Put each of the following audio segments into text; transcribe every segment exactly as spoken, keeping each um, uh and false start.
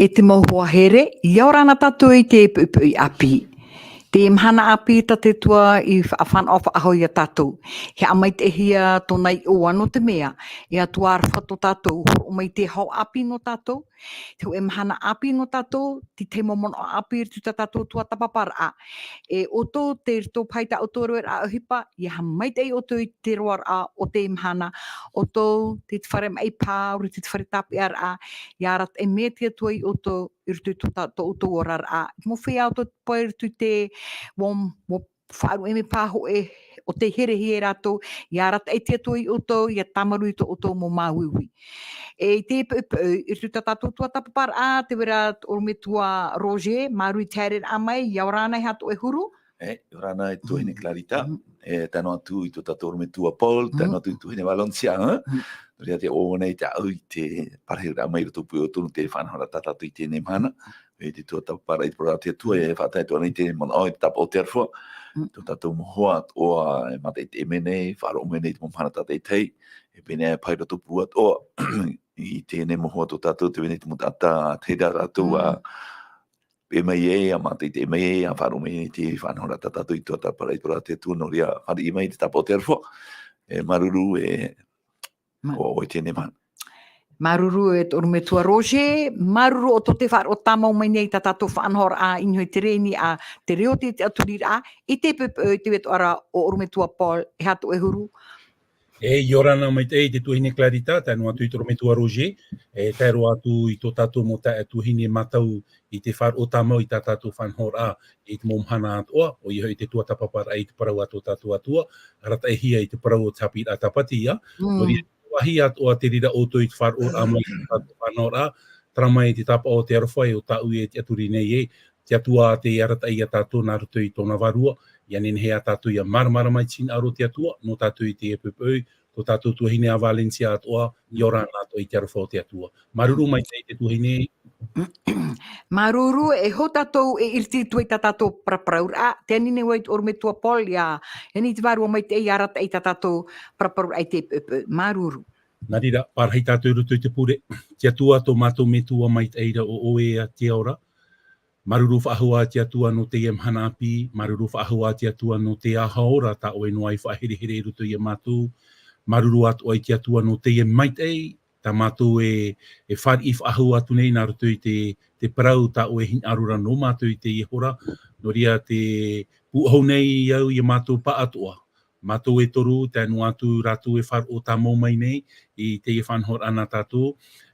E te mau hoa here, ʻia ora na tātou i te poʻipoʻi ʻāpī. Te mahana ʻāpī tā te Atua i fa-, fānaʻo faʻahou ia tātou. He haʻamaitaʻihia tōna iʻoa nō te mea, e Atua aroha tō tātou, hōroʻa mai te hau ʻāpī nō tātou, te hōʻē mahana ʻāpī nō tātou, te tahi mau manaʻo ʻāpī i roto i tā tātou tuatāpaparaʻa. E ʻoutou, tei roto paʻi i tā ʻoutou raveraʻa ʻohipa, ʻia haʻamaitaʻi ʻoutou i te roaraʻa o te mahana, ʻoutou, tei te fare maʻi paʻi, i roto i te fare tāpeʻaraʻa, ʻia arataʻi mai te Atua ia ʻoutou, i roto i tō tā-, tō ʻoutou oraraʻa. Mau feiā ʻoutou paʻi i roto i te, ʻua, ʻua faʻaruʻe mai paʻi hōʻē, ʻo tei herehia e rātou, ʻia arataʻi te Atua ia ʻoutou, ʻia tāmarū i tō ʻoutou mau māuiui. E i te poʻipoʻi, i roto i tā tātou tuatāpaparaʻa, tē vai ra te ʻorometua Roger, māuruuru i te haereraʻa mai, ʻia ora na e aha tō ʻoe huru? E, ʻia ora na e tuahine Clarita, e, tae noa atu i tō tātou ʻorometua Paul, tae noa atu i tuahine Valencia, ā? Nō reira tē ʻoaʻoa nei tāʻu i te parahiraʻa mai i roto pū ʻoutou nō te faʻanahoraʻa tā tātou i teie mahana. E te tuatāpaparaʻa i te parau a te Atua, e faʻatae atoʻa nei te manaʻo i te tāpaʻo o te aroha. Tō tātou mau hoa atoʻa, e mātaʻitaʻi mai nei, faʻaroʻo mai nei i te mau mahana tātaʻitahi. E pēneiaʻe paʻi i roto pū atoʻa, i teie mau hoa tō tātou, tē vai nei te mau taʻata, tei reira rātou ā, e mai ai, ʻia mātaʻitaʻi mai ai, ʻia faʻaroʻo mai nei i te faʻanahoraʻa tā tātou i tuatāpaparaʻa i te parau a te Atua, nō reira, fāriʻi mai i te tāpaʻo o te aroha. E, māuruuru, e, ʻoaʻoa i teie mahana. Māuruuru e te ʻorometua Roger, māuruuru ʻoutou tē faʻaroʻo tāmau mai nei i tā tātou faʻanahoraʻa i niʻa i te reni a te reo, te tiʻaturiraʻa, i te poʻipoʻi, tē vai atoʻa ra ʻo ʻorometua Paul, e aha tō ʻoe huru? E, ʻia ora na maitaʻi i te tuahine Clarita, tae noa atu i te ʻorometua Roger, e, tae roa atu i tō tātou mau taeaʻe tuahine mātau i te faʻaroʻo tāmau i tā tātou faʻanahoraʻa i te mau mahana atoʻa, ʻoia hoʻi te tuatāpaparaʻa i te parau a tō tātou Atua, arataʻihia i te parau o te haʻapiʻiraʻa Tāpati, ā? Nō reira, vāhi atoʻa tē reira ʻoutou i te faʻaroʻoraʻa mai i tā tātou faʻanahoraʻa, terā mai te tāpaʻo o te aroha e ʻo tāʻu e tiʻaturi nei e, te Atua tē arataʻi ia tātou nā roto i tōna Vārua, ʻia nehenehe ia tātou ʻia māramarama i te hinaʻaro o te Atua, nō tātou i teie poʻipoʻi, tō tātou tuahine a Valencia atoʻa, ʻia ora na atoʻa i te aroha o te Atua. Māuruuru maitaʻi te tuahine. Māuruuru, e hou tātou e iriti atu ai i tā tātou paraparauraʻa, tē ani nei vau i te ʻorometua Paul, ʻia ani i te Vārua Maitaʻi ʻia arataʻi i tā tātou paraparauraʻa i te poʻipoʻi. Māuruuru. Nā reira, pārahi tātou i roto i te pure. Te Atua, tō mātou Metua maitaʻi ra ʻo ʻoe, e Atua ora. Māuruuru faʻahou ā te Atua nō teie mahana ʻāpī, māuruuru faʻahou ā te Atua nō te ahaʻa ora tā ʻoe noa i faʻaherehere i roto ia mātou. Māuruuru atoʻa i te Atua nō teie maitaʻi, tā mātou e, e fāriʻi faʻahou atu nei nā roto i te, te parau tā ʻoe e hinaʻaro ra nō mātou i teie hora. Nō reira tē pūʻohu nei au ia mātou pāʻatoʻa. Mātou e toru, tae noa atu rātou e faʻaroʻo tāmau mai nei, i teie faʻanahoraʻa nā tātou,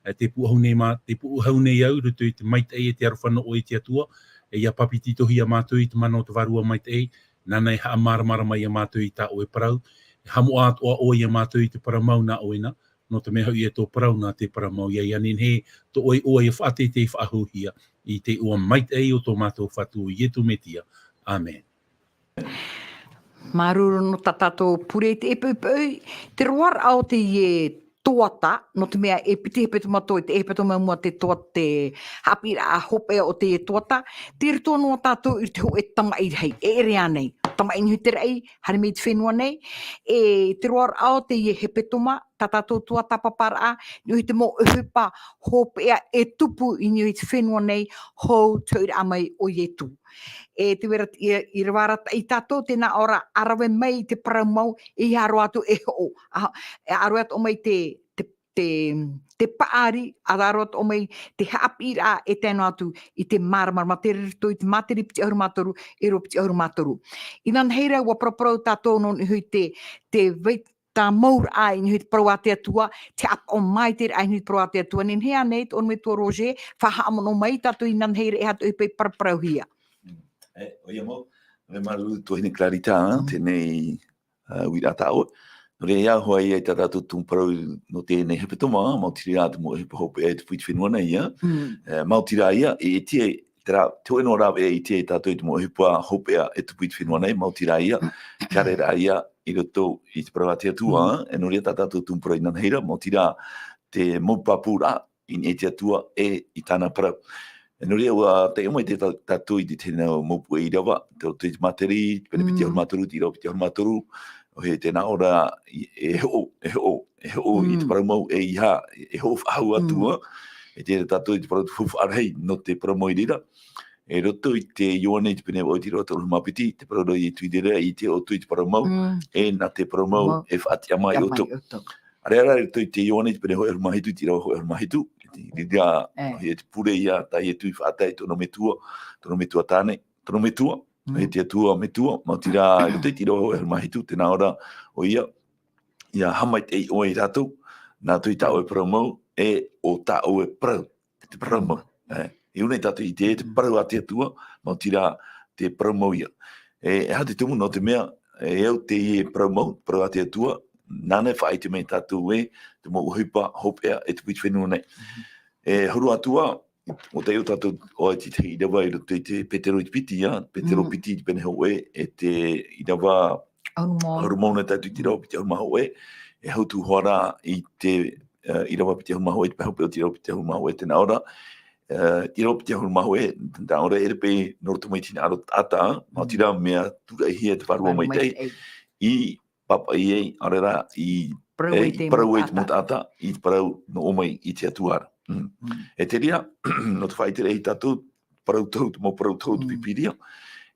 e, tē pūʻohu nei mā-, tē pūʻohu nei au, i roto i te maitaʻi e te aroha nō ʻoe te Atua, e ʻia pāpetitohia mātou i te mana o te Vārua Maitaʻi, nāna e haʻamāramarama ia mātou i tā ʻoe parau, e haʻamoʻa atoʻa ʻoe ia mātou i te parau mau nā ʻoe na, nō te mea hoʻi e tō parau na te parau mau, ʻia, ʻia nehenehe tō ʻoe iʻoa ʻia faʻateitei faʻahouhia, i te iʻoa maitaʻi o tō mātou Fatu ʻo Ietu Metia. ʻĀmene. Māuruuru nō tā tātou pure i teie poʻipoʻi, te roaraʻa o teie tuatāpaparaʻa, nō te mea e piti hepetoma atoʻa, i te hepetoma mua te tuatāpaparaʻa, te haʻapiʻiraʻa hopeʻa o teie tuatāpaparaʻa, tei roto noa tātou i te hōʻē tamaʻi rahi, e ʻere ānei, tamaʻi i niʻa i te raʻi, haere mai i te fenua nei, e te roaraʻa o teie hepetoma, tā tātou tuatāpaparaʻa, i niʻa i te mau ʻohipa hopeʻa e tupu i niʻa i te fenua nei, hou te hoʻiraʻa mai o Ietu. E tē vai ra, i, i rave arataʻi tātou, tē nā ʻō ra, ʻa rave mai i te parau mau, e ʻeiaha roa atu e hoʻo. ʻA, e ʻa rave atoʻa mai te, te, te, te paʻari, ʻa rave atoʻa mai te haʻapiʻiraʻa e tae noa atu i te māramarama, tei roto i te Māteri piti ʻahuru mā toru, ʻīrava piti ʻahuru mā toru. Inanahi ra, ʻua paraparau tātou nō niʻa i te, te vai-, tāmauraʻa i niʻa i te parau a te Atua, te haʻapaʻo maitaʻi i niʻa i te parau a te Atua, nehenehe ānei, tō ʻorometua Roger, faʻahaʻamanaʻo mai tātou inanahi ra e aha tō ʻoe e paraparauhia. Mm. E, ʻoia mau, e māuruuru tuahine Clarita, ā, teie nei, ā, uiraʻa tā ʻoe. Nō reira, ʻia hoʻi ia i tā tātou tumu parau nō teie nei hepetoma, maoti rā te mau ʻohipa hopeʻa e tupu i te fenua nei, ā. Mm. E, maoti rā ia, e, e ʻite, terā, te hōʻē noa rāveʻa e ʻite tātou i te mau ʻohipa hopeʻa e tupu i te fenua nei, maoti rā ia, e haere rā ia i roto i te parau a te Atua, mm, e nō reira tā tātou tumu parau inanahi ra, maoti rā te mau pāpūraʻa i niʻa i te Atua e i tāna parau. E nō reira, ʻua taiʻo mai te tā-, tātou i te tahi mau puʻe ʻīrava, tei roto i te Māteri, pene piti ʻahuru mā toru, te ʻīrava piti ʻahuru mā toru, ʻoia tē nā ʻō ra, i, e hoʻo, e hoʻo, e hoʻo i te parau mau, e ʻeiaha, e hoʻo faʻahou atu, ā. e ʻite ra tātou i te parau te faufaʻa rahi nō te parau mau i reira. I roto i te Ioane i te pene vaʻu, te ʻīrava toru mā piti, te parau ra Ietu i reira, ʻite ʻoutou i te parau mau, Mm. e nā te parau mau Mau. e faʻatiʻa mai Tiʻa mai ʻoutou. ʻoutou. ʻĀreʻa rā i roto i te Ioane i te pene hōʻē ʻahuru mā hitu, te ʻīrava hōʻē ʻahuru mā hitu, i te reira, E. e te pure ia tā Ietu i faʻaʻite i tōna metua, tōna metua tāne, tōna metua, Mm. e te Atua metua, maoti rā, i roto i te ʻīrava hōʻē ʻahuru mā hitu, tē nā ʻō ra ʻoia, ʻia haʻamaitaʻi ʻoe ia rātou, nā roto i tā ʻoe parau mau, e ʻo tā ʻoe parau, te parau mau. E, i ʻō nei tātou i te, te Mm. parau a te Atua, maoti rā te parau mau ia. E, e aha te tumu, nō te mea, e au teie parau mau, parau a te Atua, nāna e faʻaʻite mai tātou ē, te mau ʻohipa hopeʻa e tupu i te fenua nei. Mhm. E huru atu ā, ʻo tei ʻō tātou ʻoia i te tahi ʻīrava i roto i te Petero i te piti, ia, Petero Mm. piti i te pene hōʻē, e te ʻīrava ʻAhuru mā ono. ʻahuru mā ono tātou i te ʻīrava piti ʻahuru mā hōʻē, e hautū hoʻi ra i te, e, ʻīrava piti ʻahuru mā hōʻē, te pae hopeʻa o te ʻīrava piti ʻahuru mā hōʻē, tē nā ʻō ra, e, ʻīrava piti ʻahuru mā hōʻē, tē nā ʻō ra e ere paʻi nō roto mai i te hinaʻaro taʻata, maoti rā Mm. mea tūraʻihia te Vārua Vārua Maitaʻi, Maitaʻi. i pāpaʻi ai, ʻaore rā, i, Parau e, ai i te parau mau ai te mau taʻata. taʻata, i te parau nō ʻō mai i te Atua ra. Mm. Mm. E te reira, nō te faʻaʻite rahi tātou, parau tohu, te mau parau tohu o te Mm. Pīpīria.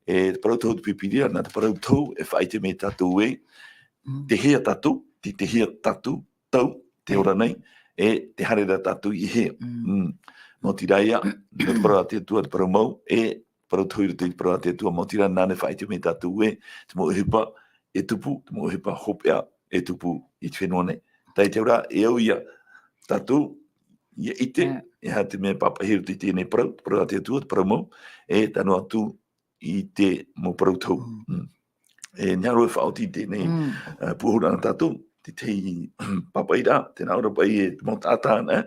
E te parau tohu o te Pīpīria, nā te parau tohu, e faʻaʻite mai tātou ē, Mm. tei hea tātou, tei, tei hea tātou, tau, te Mm. ora nei, e tē haere ra tātou i hea. Mm. Mm. Nō te reira, nō te parau a te Atua, te parau mau, e parau tohu i roto i te parau a te Atua, maoti rā nāna e faʻaʻite mai tātou ē, te mau ʻohipa e tupu, te mau ʻohipa hopeʻa e tupu i te fenua nei. Tae i te au ra, e au ia tātou, ʻia ʻite, E. e aha te mea e pāpaʻihia i roto i teie nei parau, te parau a te Atua, te parau mau, e tae noa atu i te mau parau tohu. Mm. Mm. E, hinaʻaro e faʻaoti i teie nei, Mm. e, pūʻohuraʻa nā tātou, te tahi pāpaʻiraʻa, tē nā ʻō ra paʻi e te mau taʻata anaʻe,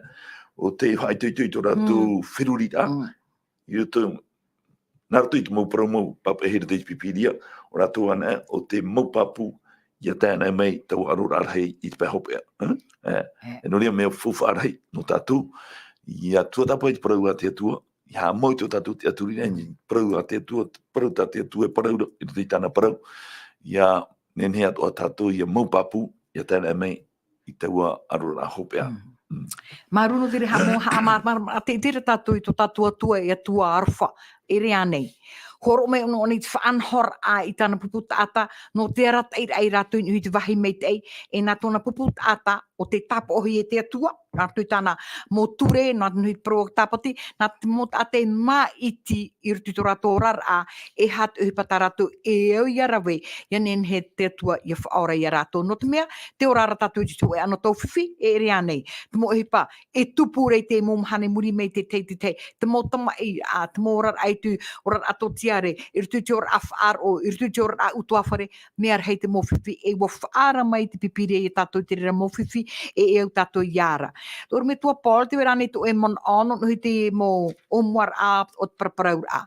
ʻo tē faʻaitoito i tō rātou Mm. feruriraʻa, Mm. i roto, nā roto i te mau parau mau pāpaʻihia i roto i te Pīpīria, ʻo rātou anaʻe, ʻo tē mau pāpū, ʻia tae anaʻe mai taua ʻaroraʻa rahi i te pae hopeʻa. E? E. E. E nō reira mea faufaʻa rahi nō tātou, ʻia tuatāpapa i te parau a te Atua, ʻia haʻamau i tō tātou tiʻaturiraʻa, i te parau a te Atua, te parau tā te Atua e parau ra, i roto i tāna parau, ʻia nehenehe atoʻa tātou, ʻia mau pāpū, ʻia tae anaʻe mai i taua ʻaroraʻa hopeʻa. Mm. Mm. Māuruuru nō te reira mau haʻamāramarama, tē ʻite ra tātou i tō tātou Atua, e Atua aroha, e ʻere ānei. Hōroʻa mai ʻōna i te faʻanahoraʻa i tāna pupu taʻata, nō te arataʻiraʻa ia rātou i niʻa i te vāhi maitaʻi, e nā tōna pupu taʻata, ʻo tē tāpaʻohia e te Atua, nā roto i tāna mau ture, nā roto i te parau tāpati, nā te mau taʻata e māʻiti i roto i tō rātou oraraʻa, e aha te ʻohipa tā rātou e au ʻia rave, ʻia nehenehe te Atua ʻia faʻaora ia rātou. Nō te mea, tē ora ra tātou i te hōʻē anotau fifi, e ʻere ānei. Te mau ʻohipa, e tupu ra i te mau mahana i muri mai i te tahi, te tahi, te mau tamaʻi, ā, te mau oraraʻa i te, oraraʻa tōtiare, i roto i te oraraʻa faʻaroʻo, i roto i te oraraʻa ʻutuāfare, mea rahi te mau fifi, e ʻua faʻaara mai te Pīpīria ia tātou i te reira mau fifi, e, e au tātou ʻia ara. Tō ʻorometua Paul, tē vai ra ānei tō ʻoe manaʻo, nō niʻa i te mau ʻōmuaraʻa o te paraparauraʻa?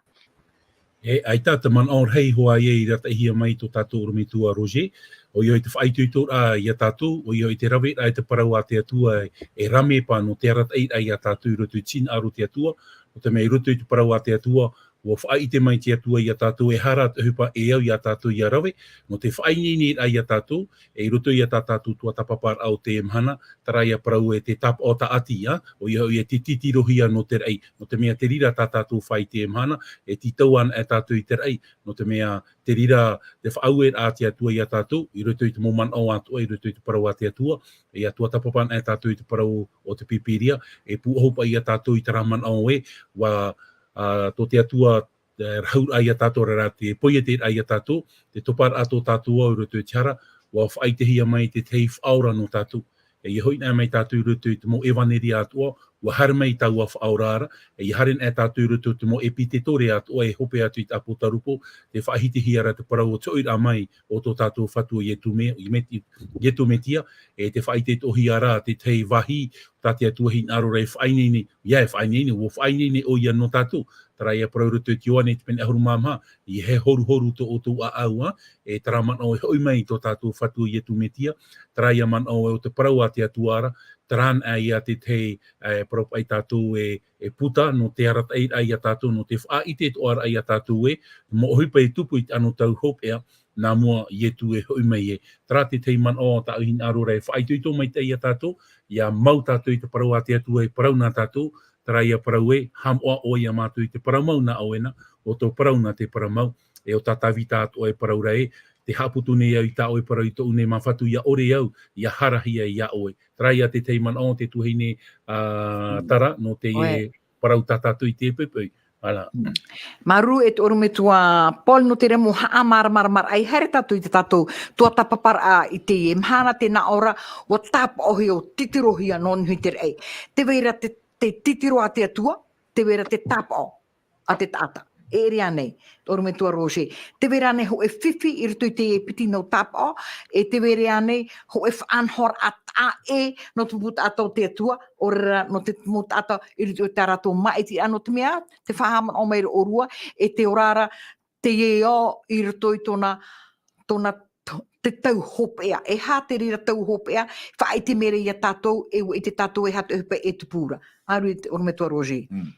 E, ʻaita te manaʻo rahi hoʻi ē i arataʻihia mai tō tātou ʻorometua Roger, ʻoia hoʻi te faʻaitoitoraʻa ia tātou, ʻoia hoʻi te raveraʻa i te parau a te Atua e, e rāveʻa nō te arataʻiraʻa ia tātou i roto i te hinaʻaro o te Atua, nō te mea i roto i te parau a te Atua, ʻua faʻaʻite mai te Atua ia tātou, e aha te ʻohipa e au ia tātou ʻia rave, nō te faʻaineineraʻa ia tātou, e i roto ia tā tātou tuatāpaparaʻa o teie mahana, terā ia parau e te tāpaʻo tāʻati, ā, ʻoia hoʻi e te titirohia nō te raʻi, nō te mea te reira tā tātou fā i teie mahana, e tītau anaʻe tātou i te raʻi, nō te mea te reira te faʻaueraʻa a te Atua ia tātou, i roto i te mau manaʻo atoʻa, i roto i te parau a te Atua, e ʻia tuatāpapa anaʻe tātou i te parau o te Pīpīria, e pūʻohu paʻi ia tātou i terā manaʻo ē, ʻua, ā, tō te Atua, e, rahuraʻa ia tātou, terā rā te poieteraʻa ia tātou, te toparaʻa tō tātou ao i roto i te hara, ʻua faʻaʻitehia mai te tahi Faʻaora nō tātou. E ʻia hoʻi anaʻe mai tātou i roto i te mau ʻevaneria atoʻa, ʻua haere mai taua Faʻaora ra, e ʻia haere anaʻe tātou i roto i te mau ʻepiteto atoʻa e hope atu i te ʻāpōtarupo, tē faʻahitihia ra te parau o te hoʻiraʻa mai o tō tātou Fatu o Ietu Me-, Meti-, Ietu Metia, e tē faʻaitoitohia ra te tahi vāhi tā te Atua e hinaʻaro ra e faʻaineine, ʻoia e faʻaineine, ʻua faʻaineine ʻoia nō tātou, terā ia parau i roto i te Ioane i te pene ʻahuru mā maha, ʻeiaha e horuhoru tō ʻoutou ʻāʻau, ā, e terā manaʻo e hoʻi mai i tō tātou Fatu o Ietu Metia, terā ia manaʻo ē o te parau a te Atua ra, terā anaʻe ia te tahi, e, parau paʻi tātou e, e puta, nō te arataʻiraʻa ia tātou, nō te faʻaʻite atoʻaraʻa ia tātou ē, mau ʻohipa e tupu i te anotau hopeʻa, nā mua Ietu e hoʻi mai ē. Terā te tahi manaʻo tāʻu e hinaʻaro ra e faʻaitoito maitaʻi ia tātou, ʻia mau tātou i te parau a te Atua e parau nā tātou, Terā ia parau ē, haʻamoʻa ʻoe ia mātou i te parau mau nā ʻoe na, ʻo tō parau nā te parau mau, e ʻo tā Tāvita atoʻa e parau ra ē, tē haʻaputu nei au i tā ʻoe parau i tōʻu nei māfatu, ʻia ʻore au, ʻia hara hia ia ʻoe. Terā ia te tahi manaʻo o te tuahine, ā, Mm. Tara, nō te ʻOe. parau tā tātou i te poʻipoʻi. Voilà. Mm. Māuruuru e te ʻorometua Paul nō te reira mau haʻamāramaramaraʻa, haere tātou i tā tātou tuatāpaparaʻa i teie mahana, tē nā ʻō ra, ʻua tāpaʻohia, ʻua titirohia nō niʻa i te raʻi. Tē vai ra te, te titiro a te Atua, tē vai ra te tāpaʻo a te taʻata. E ʻere ānei, te ʻorometua Roger. Tē vai ra ānei hōʻē fifi i roto i te piti nau tāpaʻo, e tē vai ra ānei hōʻē faʻanahoraʻa taʻa ʻē nō te mau taʻata o te Atua, ʻaore rā nō te mau taʻata i roto i tā rātou maʻiti, ā, nō te mea, tē faʻahaʻamanaʻo mai ra ʻōrua, e tē ora ra teie ao i roto i tōna, tōna to-, te tau hopeʻa. E aha te reira tau hopeʻa, faʻaʻite mai ra ia tātou, e ʻua ʻite tātou e aha te hopeʻa e tupu ra. Māuruuru e te ʻorometua Roger. Mm.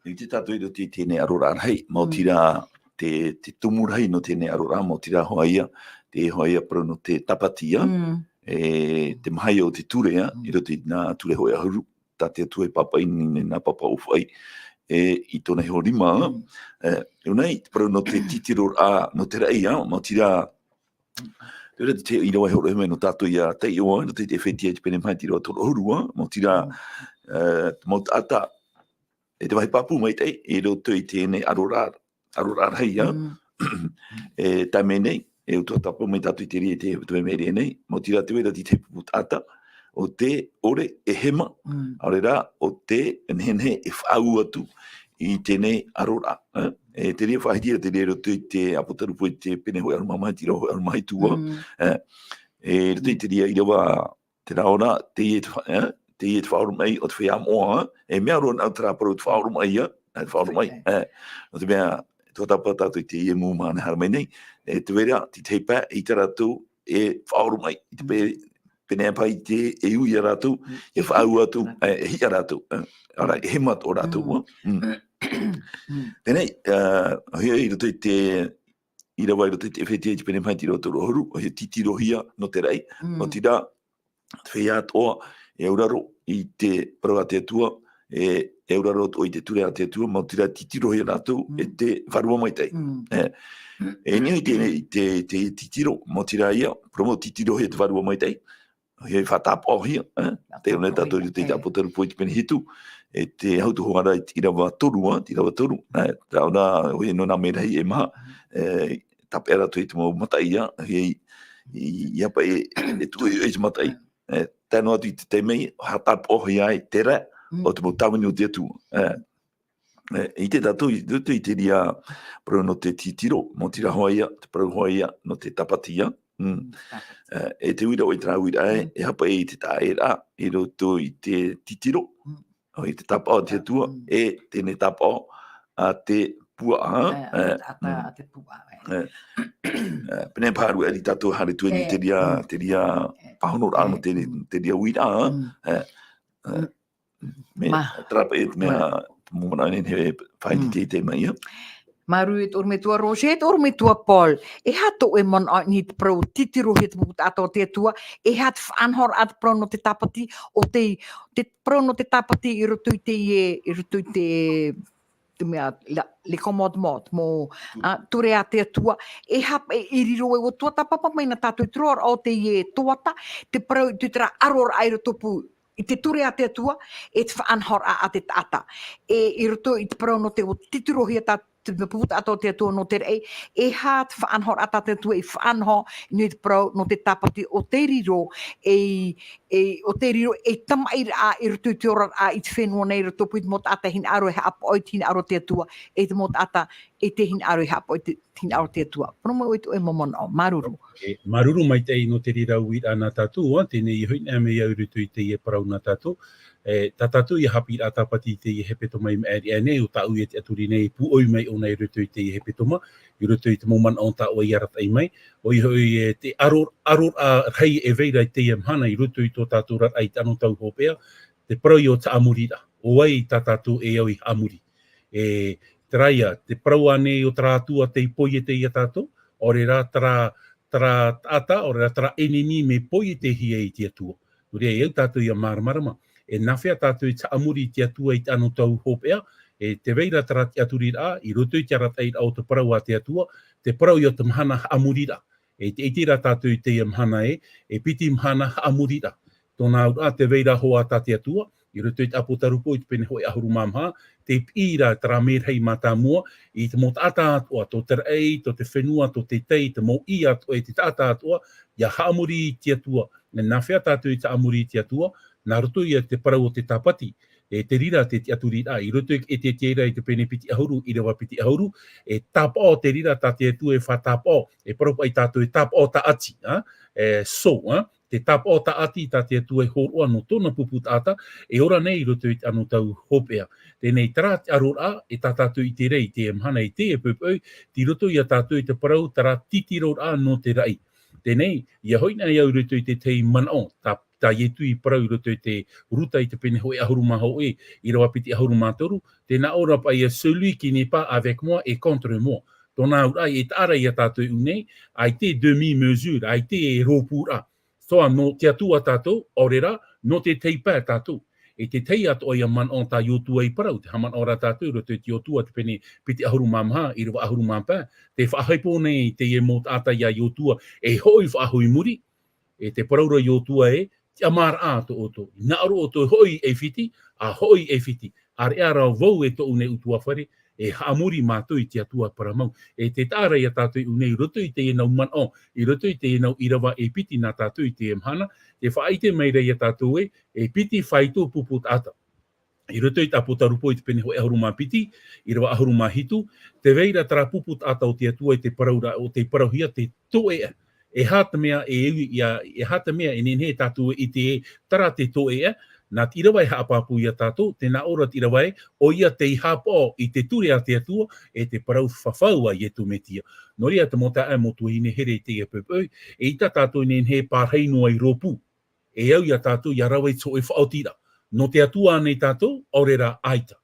I te tātou i roto i teie nei aroraʻa rahi, maoti Mm. rā te, te tumu rahi nō teie nei aroraʻa, maoti rā hoʻi ia, te hoʻi ia parau nō te tāpati ia, Mm. e te maha ia o te ture ia, Mm. i roto i nā ture hōʻē ʻahuru, tā te Atua e pāpaʻi nei nā pāpā ʻōfaʻi, e i tōna iho rima, Mm. e, ʻo nei, te parau nō te titiroraʻa, nō te raʻi ia, maoti rā, te reira te, te ʻīrava e hōroʻahia mai nō tātou ia taiʻo, nō te, te Efetia i te pene maha i te ʻīrava toru ʻahuru, maoti rā, Mm. e, te mau taʻata, e te vāhi pāpū maitaʻi, i roto i teie nei aroraʻa, aroraʻa rahi ia, Mm. e tae mai nei, e ʻua tuatāpapa mai tātou i te reira, te, te mea nei, maoti rā tē vai ra te tahi pupu taʻata, ʻo tē ʻore e hema, Mm. ʻaore rā, ʻo tē nehenehe e faʻaau atu i teie nei aroraʻa, e? E te reira faʻahiti ra te reira i roto i te Apotarupo i te pene hōʻē ʻahuru mā maha i te ʻīrava hōʻē ʻahuru mā hitu, Mm. e? E roto i te reira ʻīrava, terā ʻō ra, teie te fa-, e? Teie te faʻaoromaʻi o te feiā moʻa, e? E mea roa na terā parau te faʻaoromaʻi ia, e, te faʻaoromaʻi, Right. e? Nō te mea, tuatāpapa tātou i teie mau mahana e haere mai nei, e tē vai ra te tahi pae, ʻeita rātou e faʻaoromaʻi, i te Mm. pe-, pēneiaʻe paha i te, e ui ia rātou, Mm. e faʻaau atu, Mm. e, e hiʻa rātou, e, ʻaore rā, e hema atoʻa rātou, Mm. ā. Mm. Mm. Teie nei, e, ʻoia i roto i te, ʻīrava i roto i te Efetia i te pene maha i te ʻīrava toru ʻahuru, ʻoia titirohia nō te raʻi, Mm. maoti rā, te feiā atoʻa, e auraro i te parau a te Atua, e, e auraro atoʻa i te ture a te Atua, maoti rā titirohia rātou Mm. e te Vārua Maitaʻi. Mm. E, e niʻa i te, i te, te titiro, maoti rā ia, parau mau titirohia e te Vārua Maitaʻi, e faʻatāpaʻohia, e? Tē ʻō nei tātou i te Tāpaʻohia, e. Apotarupo i te pene hitu, e te Ahutu Hoara i te ʻīrava toru, ā, te ʻīrava toru, e, terā ʻō ra, ʻoia nō nā merahi e maha, Mm. e, tāpeʻa rātou i te mau mataʻi ia, e, i, i, i apa e, e tuʻu i te mataʻi. Mm. E, tae noa atu i te taime, haʻatāpaʻohia ai te raʻi Mm. o te mau tāvini o te Atua. E, e, ʻite tātou i roto i te reira parau nō te titiro, maoti rā hoʻi ia, te parau hoʻi ia nō te tāpati ia. Mm. Mm, tāpati. E, e te uira ʻoe terā uira e, Mm. e haʻapaʻo i te taʻaʻēraʻa, i roto i te titiro, Mm. ʻoia te tāpaʻo a te Atua, Mm. e teie tāpaʻo a te puaʻa, E, e, a, a, mm. a te puaʻa, e. E, e, pēneiaʻe paha ʻaore rā tātou e haere atu i E, te reira, mm. te reira E, pāhonoraʻa e, nō te, mm. te reira uiraʻa, Mm. e, e, Mm. mea, Ma. terā paʻi te mea, Ma. te mau manaʻo nei e faʻaʻite Mm. i te taime ia. Māuruuru e te ʻorometua Roger, e te ʻorometua Paul. E aha tō ʻoe manaʻo i niʻa i te parau titirohia te pupu taʻata o te Atua, e aha te faʻanahoraʻa te parau nō te tāpati, ʻo te, te parau nō te tāpati i roto i te, i roto i te, te mea, la, les commandements, mau, Ture. a, ture a te Atua, e aha, e, i riro e ʻua tuatāpapa mai na tātou i te roaraʻa o teie tuhaʻa, te parau i te, terā aroraʻa i rotopū i te ture a te Atua, e te faʻanahoraʻa a te taʻata. E, i roto i te parau nō te ʻua titirohia tā, te pupu taʻata o te Atua nō te raʻi, e aha te faʻanahoraʻa tā te Atua i faʻanaho i niʻa i te parau nō te tāpati ʻo tei riro, e, e, ʻo tei riro ei tamaʻiraʻa i roto i te oraraʻa i te fenua nei, i rotopū i te mau taʻata e hinaʻaro e haʻapaʻo i te hinaʻaro o te Atua, e te mau taʻata e te hinaʻaro e haʻapaʻo i te hinaʻaro o te Atua. Parau mai ʻoe i tō ʻoe mau manaʻo. Māuruuru. E, māuruuru maitaʻi nō te reira uiraʻa nā tātou, ā, teie nei e hoʻi anaʻe mai au i roto i teie parau nā tātou. E, tā tātou ia haʻapiʻiraʻa tāpati i teie hepetoma i maʻiri aʻe nei, ʻo tāʻu ia e tiʻaturi nei, e pūʻoi mai ʻōna i roto i teie hepetoma, i roto i te mau manaʻo tā ʻoe i arataʻi mai. ʻOia hoʻi, e, te aro, aroraʻa rahi e vai ra i teie mahana i roto i tō tātou oraraʻa i te anotau hopeʻa, te parau ia ʻo te haʻamoriraʻa. ʻO vai tā tātou e au i haʻamori. E, terā ia, te parau ānei o terā Atua tei poiete ia tātou, ʻaore rā terā, terā taʻata, ʻaore rā terā ʻenemi mea poietehia e te Atua. Nō reira, e au tātou ia māramarama, E nā hea tātou i haʻamori i te Atua i te anotau hopeʻa, e tē vai ra terā tiʻaturiraʻa, i roto i te arataʻiraʻa o te parau a te Atua, te parau ia te mahana haʻamoriraʻa. E tē ʻite ra tātou i teie mahana ē, e piti mahana haʻamoriraʻa. Tōna auraʻa tē vai ra hoʻi tā te Atua, i roto i te ʻĀpōtarupo i te pene hōʻē ʻahuru mā maha, tē piʻi ra terā mērahi mātāmua, i te mau taʻata atoʻa, tō te raʻi, tō te fenua, tō te tai, te mau ʻī atoʻa, e te taʻata atoʻa, ia haʻamori i te Atua. Nā hea tātou i haʻamori i te Atua, nā roto ia te parau o te Tāpati, e te reira te tiʻaturiraʻa, i roto i te Ezekiela i te pene piti ʻahuru, ʻīrava piti ʻahuru, e tāpaʻo te reira tā te Atua e faʻatāpaʻo, e parau paʻi tātou e tāpaʻo tāʻati, ā? E, so, ā? Te tāpaʻo tāʻati tā te Atua e hōroʻa nō tōna pupu taʻata, e ora nei i roto i te anotau hopeʻa. Teie nei terā te aroraʻa, e tā tātou i te rei, i teie mahana, i teie poʻipoʻi, tei roto ia tātou i te parau terā titiroraʻa nō te raʻi. Teie nei, ʻia hoʻi na au i roto i te tahi manaʻo, tā, tā Ietu i parau i roto i te Ruta i te pene hōʻē ʻahuru mā hōʻē, ʻīrava piti ʻahuru mā toru, tē nā ʻō ra paʻi ia celui qui n'est pas avec moi est contre moi. Tōna auraʻa e taʻa ra ia tātou i ʻō nei, ʻaita e demi-mesure, ʻaita e rōpūraʻa. Soa nō te Atua tātou, ʻaore rā, nō te tahi pae tātou. E te tahi atoʻa ia manaʻo tā Iotua i parau, tē haʻamanaʻo ra tātou i roto i te Iotua te pene piti ʻahuru mā maha, ʻīrava ʻahuru mā pae, tē faʻahoʻi nei teie mau taʻata ia Iotua, e hoʻi faʻahou i muri, e te parau ra Iotua ē, tiʻamāraʻa tō ʻoutou. Nā ʻō ʻoutou hoʻi ʻAifiti, ʻa hoʻi ʻAifiti. ʻĀreʻa rā vau e tōʻu nei ʻutuāfare, e haʻamori mātou i te Atua parau mau. E tē taʻa ra ia tātou i ʻō nei i roto i teie nau manaʻo, i roto i teie nau ʻīrava e piti nā tātou i teie mahana, tē faʻaʻite mai ra ia tātou ē, e piti faito pupu taʻata. I roto i te ʻĀpōtarupo i te pene hōʻē ʻahuru mā piti, ʻīrava ʻahuru mā hitu, tē vai ra terā pupu taʻata o te Atua i te parau ra, ʻo tei parauhia te tōʻeʻa. E aha te mea e, ia, e aha te mea e nehenehe tātou e ʻite ē terā te tōʻeʻa, nā te ʻīrava e haʻapāpū ia tātou, tē nā ʻō ra te ʻīrava ē, ʻoia tei haʻapaʻo i te ture a te Atua, e te parau fafau a Ietu Metia. Nō reira te mau taeaʻe, mau tuahine here i teie poʻipoʻi, eʻita tātou e nehenehe e pārahi noa i rōpū. E au ia tātou ʻia rave i te hōʻē faʻaotiraʻa. Nō te Atua ānei tātou, ʻaore rā ʻaita.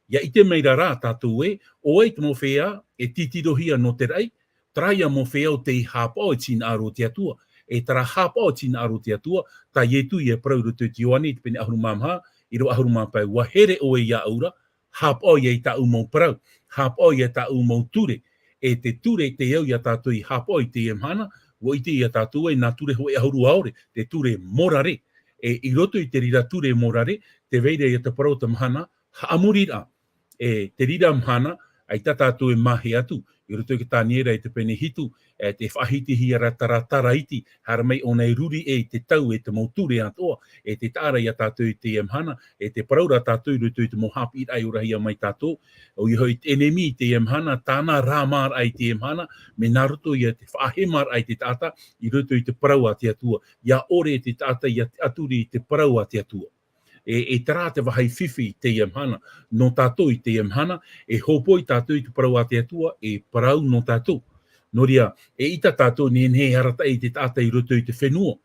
ʻIa ʻite mai ra rā tātou ē, ʻo vai te mau feiā e titirohia nō te raʻi, terā ia mau feiā ʻo tei haʻapaʻo i te hinaʻaro o te Atua. E terā haʻapaʻo i te hinaʻaro o te Atua, tā Ietu i parau i roto i te Ioane, i te pene ʻahuru mā maha, ʻīrava ʻahuru mā pae, ʻua here ʻoe iāʻu ra, haʻapaʻo ia i tāʻu mau parau, haʻapaʻo ia i tāʻu mau ture, e te ture tei au ia tātou i haʻapaʻo i teie mahana, ʻua ʻite ia tātou ē nā ture hōʻē ʻahuru ʻaore, te ture morare, e i roto i te reira ture morare, tē vai ra ia te parau o te mahana, haʻamoriraʻa, e te reira mahana, ʻaita tātou e mahe atu, i roto i te Taniera i te pene hitu, e tē faʻahitihia ra terā tara iti, haere mai ʻōna e ruri ē i te tau e te mau ture atoʻa, e tē taʻa ra ia tātou i teie mahana, e tē parau ra tātou i roto i te mau haʻapiʻiraʻa i orahia mai tātou, ʻoia hoʻi te ʻenemi i teie mahana, tāna rāmāraʻa i teie mahana, mea nā roto ia te faʻahemaraʻa i te taʻata, i roto i te parau a te Atua, ʻia ʻore te taʻata ʻia tiʻaturi i te parau a te Atua. E, e terā te vāhi fifi i teie mahana, nō tātou i teie mahana, e hōpoi tātou i te parau a te Atua, e parau nō tātou. Nō reira, eʻita tātou e nehenehe e arataʻi i te taʻata i roto i te fenua.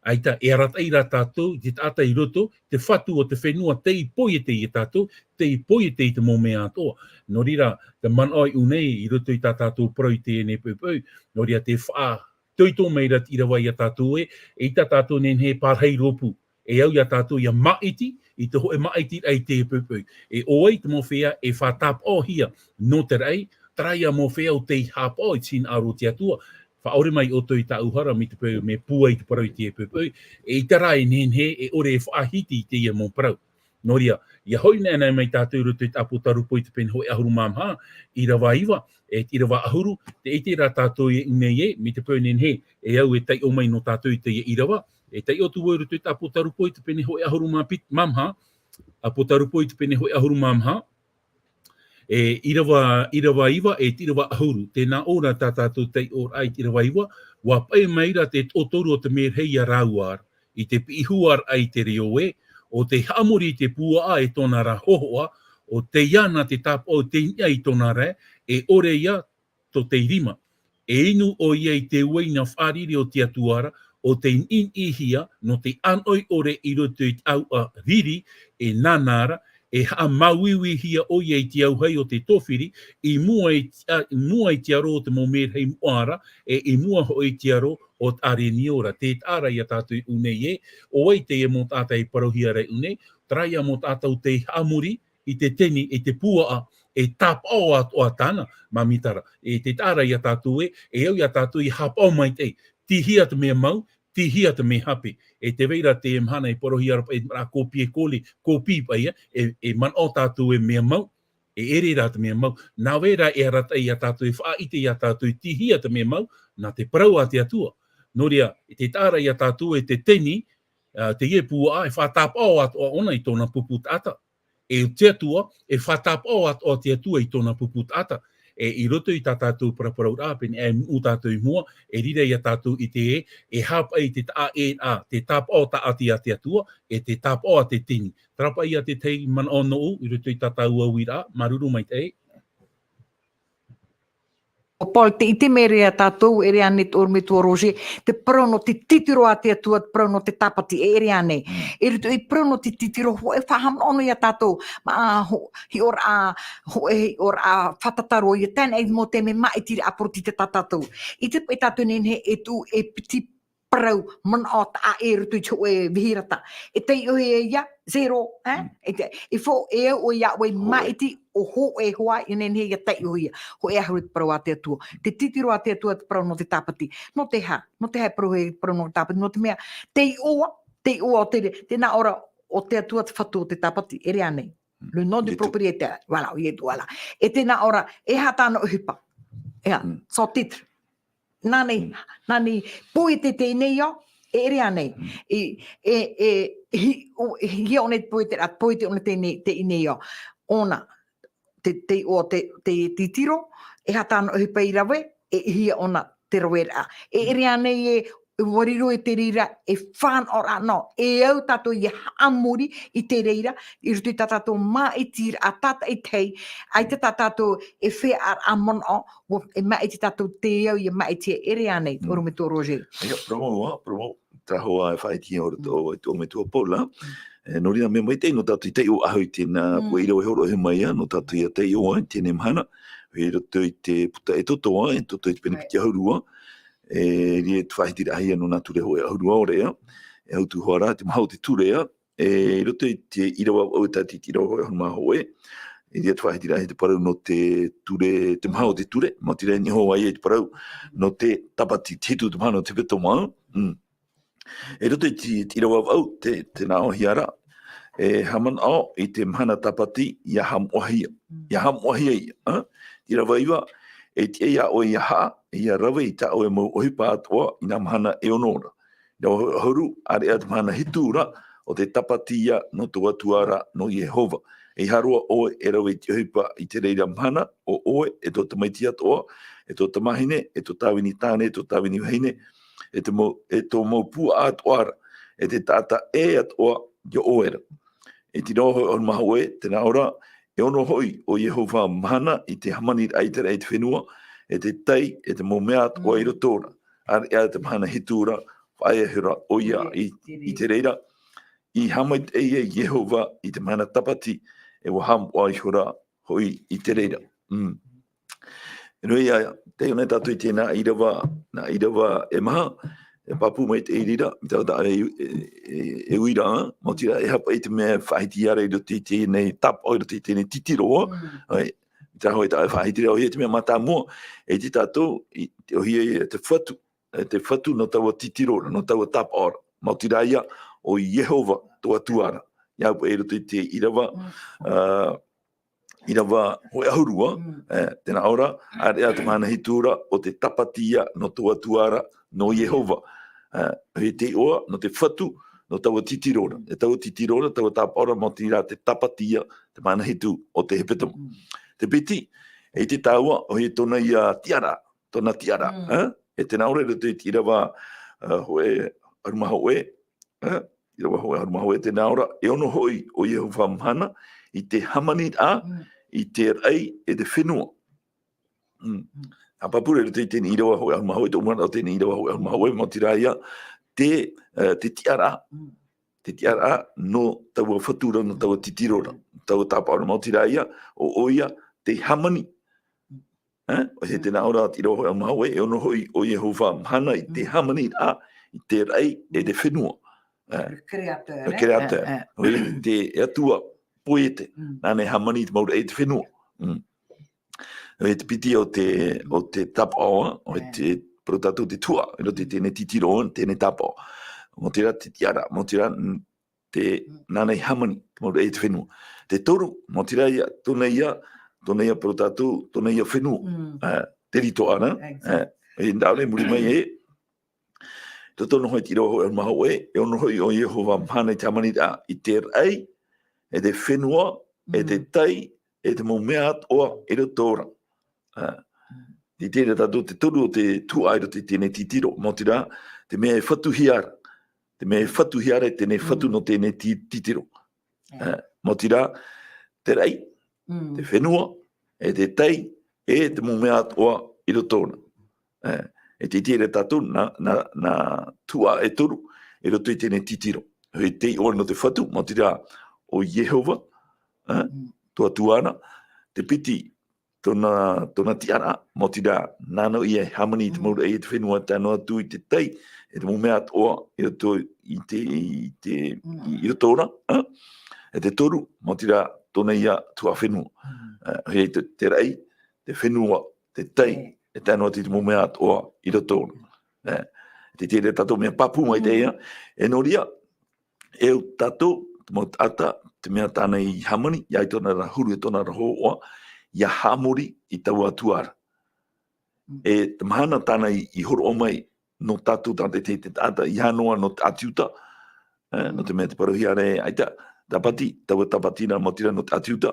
ʻAita, e arataʻi rā tātou i te taʻata i roto, te fatu o te fenua, tei poiete ia tātou, tei poiete i te mau mea atoʻa. Nō reira, te manaʻo i ʻō nei, i roto i tā tātou parau i teie nei poʻipoʻi, nō reira te faʻa toito mai ra te ʻīrava ia tātou ē, eʻita tātou e nehenehe e pārahi rōpū. E au ia tātou ʻia māʻiti, i te hōʻē māʻitiraʻa i teie poʻipoʻi. E ʻo vai te mau feiā e faʻatāpaʻohia nō te raʻi, terā ia mau feiā ʻo tei haʻapaʻo i te hinaʻaro o te Atua, faʻaʻore mai ʻoutou i tāʻu hara, mai te peu mea pūai te parau i teie poʻipoʻi, eʻita rā e nehenehe, e ʻore e faʻahiti i teie mau parau. Nō reira, ʻia hoʻi na mai tātou i roto i te ʻĀpōtarupo i te pene hōʻē ʻahuru mā maha, ʻīrava iva, e te ʻīrava ʻahuru, tē ʻite ra tātou i ʻō nei ē, mai te peu e nehenehe, e au e taiʻo mai nō tātou i teie ʻīrava, e taiʻo atu vau i roto i te ʻĀpōtarupo i te pene hōʻē ʻahuru mā piti, mā maha, ʻĀpōtarupo i te pene hōʻē ʻahuru mā maha, e ʻīrava, ʻīrava iva, e te ʻīrava ʻahuru, tē nā ʻō ra tā tātou taiʻoraʻa i te ʻīrava iva, ʻua paʻi mai ra te toʻotoru o te mērahi ia rāua ra, i te piʻi huaraʻa i te reo ē, ʻo tei haʻamori i te puaʻa e tōna ra hōhoʻa, ʻo tei ana te tāpaʻo tei niʻa i tōna rae, e ʻore ia tō tei rima. E inu ʻoia i te uaina fārerei o te Atua ra, ʻo tei niʻiniʻihia, nō te ʻānoʻi ʻore i roto i te ʻāuʻa riri, e nāna ra, e haʻamāuiuihia ʻoia i te auahi o te tōfiri, i mua i te, a, i mua i te aro o te mau mērahi moʻa ra, e i mua hoʻi i te aro o te ʻārenio ra. Tē taʻa ra ia tātou i ʻū nei ē, ʻo vai teie mau taʻata e parauhia ra i ʻū nei, terā ia mau taʻata ʻo tei haʻamori i te teni, i te puaʻa, e tāpaʻo atoʻa tāna, māmita ra. E tē taʻa ra ia tātou ē, e au ia tātou i haʻapaʻo maitaʻi, tīhia te mea mau, tīhia te mea hape. E tē vai ra te mahana e parauhia ra paʻi, rā kōpī e koli, kōpī paʻi ia, e, e manaʻo tātou e mea mau, e ʻere rā te mea mau. Nā vai rā e arataʻi ia tātou, e faʻaʻite ia tātou, e tīhia te mea mau, nā te parau a te Atua. Nō reira, e tē taʻa ra ia tātou e te teni, ā, teie puaʻa, e faʻatāpaʻo atoʻa ʻōna i tōna pupu taʻata. E te Atua, e faʻatāpaʻo atoʻa te Atua i tōna pupu taʻata. E i roto i tā tātou paraparauraʻa, pēnei aʻe i mū tātou i mua, e riro ia tātou i te, e haʻapaʻo i te taʻa ē, ā, te tāpaʻo taʻati a te Atua, e te tāpaʻo a te teni. Terā paʻi ia te tahi manaʻo nōʻu, i roto i tā tāua uiraʻa, māuruuru maitaʻi. ʻO Paul, tē ʻite mai ra ia tātou, ʻere ānei te ʻorometua Roger, te parau nō te titiro a te Atua, te parau nō te tāpati, e ʻere ānei. Mm. I roto i te parau nō te titiro, hōʻē faʻahaʻamanaʻo ia tātou, mā, ho-, hiʻoraʻa, hōʻē hiʻoraʻa fātata roa ia, teie nei mau taime maʻitiraʻa pōroti tā tātou. ʻIte paʻi tātou nei, e tuʻu e piti parau manaʻo taʻa ʻē i roto i te hōʻē vihirata. E taiʻohia ia, zero, eh? Mm. E te, e fo-, e au ʻoe ia ʻoe Hōʻē. Maʻiti ʻo hōʻē hoʻi, ʻia nehenehe ia taiʻohia. Hōʻē ʻahuru te parau a te Atua. Te titiro a te Atua te parau nō te tāpati. Nō te aha? Nō te aha e parau, e parau nō te tāpati? Nō te mea, te iʻoa, te iʻoa o te, te nā ʻō ra, ʻo te Atua te Fatu o te tāpati, ʻere ānei. Mm. Le nom du Ietu. Propriétaire. Voilà, ʻo Ietu, voilà. E te nā ʻō ra, e aha tāna ʻohipa? Ea, Mm. son titre. Nā nei, Mm. nā nei, poete teie nei ā, e ʻere ānei. Mm. E, e, e, hi-, ʻo, e, hia ʻōna te poete ra, poete ʻōna teie nei, teie nei ā. ʻŌna, te, te, ʻo te, te titiro, e aha tāna ʻohipa i rave, e hia ʻōna te raveraʻa. E ʻere ānei e, e ʻua riro i te reira, e fānaʻoraʻa nō, e au tātou ia haʻamori i te reira, i roto i tā tātou maʻitiraʻa tātaʻitahi, ʻaita tā tātou e feiā manaʻo, ʻUa, e maʻiti tātou te au, ia maʻiti e ʻere ānei, Mm. ʻorometua Roger. ʻIa, parau mau, parau mau, terā hoʻi e faʻaʻitehia ʻoe, Mm. ʻoe, ʻorometua Paula. Mm. E, nō reira, mea maitaʻi nō tātou i taiʻo ʻahu i teie nei, Mm. puʻe ʻīrava e hōroʻahia mai ā, nō tātou ia taiʻo ā, i teie nei mahana, i roto i te puta Exodo ā, Exodo i te pene Right. piti ʻahuru ā, e, reira te faʻahitiraʻahia nō nā ture hōʻē ʻahuru ā ʻore ā, e hau atu hoʻi ra, te maha o te ture ā, e, i roto i te ʻīrava vaʻu e tae i te ʻīrava hōʻē ʻahuru mā hōʻē, e reira te faʻahitiraʻa i te parau nō te ture, te maha o te ture, maoti rā e niʻa hoʻi ïa i te parau nō te tāpati, te hitu o te mahana o te hepetoma. Mm. I roto i te, te ʻīrava vaʻu, te, tē nā ʻōhia ra, e haʻamanaʻo i te mahana tāpati, ʻia haʻamoʻahia. Mm. ʻIa haʻamoʻahia ïa, ā? Te ʻīrava iva, e tiʻa iā ʻoe ʻia haʻa, ʻia rave i tā ʻoe mau ʻohipa atoʻa i nā mahana e ono ra. Nō ʻahuru, ʻāreʻa te mahana hitu ra, ʻo te tāpati ïa nō tō Atua ra, nō Iehova. ʻEiaha roa ʻoe e rave i te ʻohipa i te reira mahana, ʻo ʻoe, e tō tamaiti atoʻa, e tō tamāhine, e tō tāvini tāne, e tō tāvini vahine, e te mau, e tō mau puaʻa atoʻa ra, e te taʻata ʻē atoʻa iā ʻoe ra. I te ʻīrava hōʻē ʻahuru mā hōʻē, tē nā ʻō ra, e ono hoʻi ʻo Iehova mahana i te hāmaniraʻa i te raʻi i te fenua, e te tai, e te mau mea atoʻa i Mm. roto ra. ʻĀreʻa te mahana hitu ra, faʻaea ihora ʻoia i, i te reira. I haʻamaitaʻi ai Iehova i te mahana tāpati, e ʻua haʻamoʻa ihora hoʻi i te reira. Mm. Nō reira, taiʻo nei tātou i teie nā ʻīrava, nā ʻīrava e maha, e pāpū mai te reira, i tā tātou e, e, e, e uiraʻa, maoti rā, e aha paʻi te mea e faʻahiti ra i roto i teie nei tāpaʻo, i roto i teie nei titiro, Mm. ʻoia, i tā hōʻē tā e faʻahiti ra, ʻoia te mea mātāmua, e te tātou, i, te ʻōhie, te fatu, e te fatu nō taua titiro ra, nō taua tāpaʻo ra. Maoti rā ïa, ʻo Iehova, tō Atua ra. ʻIa au paʻi i roto i te ʻīrava, Mm. ā, ʻīrava hōʻē ʻahuru ā, Mm. e, tē nā ʻō ra, ʻāreʻa te mahana hitu ra, ʻo te tāpati ïa nō tō Atua ra, nō Iehova. E, e te iʻoa, nō te fatu, nō taua titiro ra. E taua titiro ra, taua tāpaʻo ra, maoti rā te tāpati ïa, te mahana hitu o te hepetoma. Mm. Te piti, e ʻite tāua, ʻoia tōna ïa tiʻaraʻa, tōna tiʻaraʻa, Mm. e? E tē nā ʻō ra i roto i te ʻīrava, ā, hōʻē ʻahuru mā hōʻē, e? ʻĪrava hōʻē ʻahuru mā hōʻē, tē nā ʻō ra, e ono hoʻi ʻo Iehova mahana i te hāmaniraʻa, Mm. i te raʻi, e te fenua. Mm. Mm. Haʻapāpū ra i roto i teie ʻīrava hōʻē ʻahuru mā hōʻē, tō ʻoe manaʻo teie ʻīrava hōʻē ʻahuru mā hōʻē, maoti rā ïa, te, e, te tiʻaraʻa. Mm. te tiʻaraʻa nō taua fatu ra, nō taua titiro ra, taua tāpaʻo ra, maoti rā ia, ʻo, ʻoia te hāmani. E, ʻoia tē nā ʻō ra, te ʻīrava hoʻi a Maui, e ono hoʻi ʻo Iehova mahana i te hāmaniraʻa, i te raʻi, e te fenua. E, Le créateur, le créateur. E, e. ʻOia te Atua poiete, nāna e hāmani i te mau raʻi, e te fenua. Mm. ʻOia te piti o te, o te tāpaʻo, ʻoia te parau tātou te tuhaʻa, i roto i teie nei titiro, teie nei tāpaʻo. Maoti rā te tiʻaraʻa, maoti rā, mm, te, nāna i hāmani, te mau raʻi, e te fenua. Te toru, maoti rā ia, tōna ia, tōna ia parau tātou, tōna ia fenua. Mm. E, te rito ʻana, Exact. e, e nā ʻō ra i muri mai e, roto noa hoʻi i te ʻīrava hoʻi a Maui, e ono hoʻi ʻo Iehova mahana i te hāmaniraʻa, i te raʻi, e te fenua, e te tai, e te mau mea atoʻa i roto ra. E, tē ʻite ra tātou te toru o te tuhaʻa i roto i teie nei titiro, maoti rā, te mea e fatuhia ra, te mea e fatuhia ra, teie nei fatu nō teie nei ti-, titiro. E, maoti rā, te raʻi, te fenua, e te tai, e te mau mea atoʻa i roto ra. E, e tē ʻite ra tātou, nā, nā, nā tuhaʻa e toru, i roto i teie nei titiro. ʻOia te iʻoa nō te fatu, maoti rā ʻo Iehova, e, tō Atua na, te piti, tōna, tōna tiʻaraʻa, maoti rā, nāna ia e hāmani i te mau raʻi, e te fenua, tae noa atu i te tai, e te mau mea atoʻa, i roto i te, i te, i roto ra, e? E te toru, maoti rā, tōna ia tuhaʻa fenua. E, ʻoia te, te raʻi, te fenua, te tai, e tae noa atu i te mau mea atoʻa i roto ra. E, tē ʻite ra tātou mea pāpū maitaʻi ia, e nō reira, e au tātou, te mau taʻata, te mea tāna i hāmani, ʻia ʻite tōna ra huru, e tōna ra hōhoʻa, ʻia haʻamori i taua Atua ra. E te mahana tāna i, i hōroʻa mai, nō tātou tātaʻitahi te taʻata, ʻeiaha noa nō te ʻĀti Iuta, e, nō te mea te parauhia ra e ʻaita, tāpati, taua tāpati ra, maoti rā nō te ʻĀti Iuta,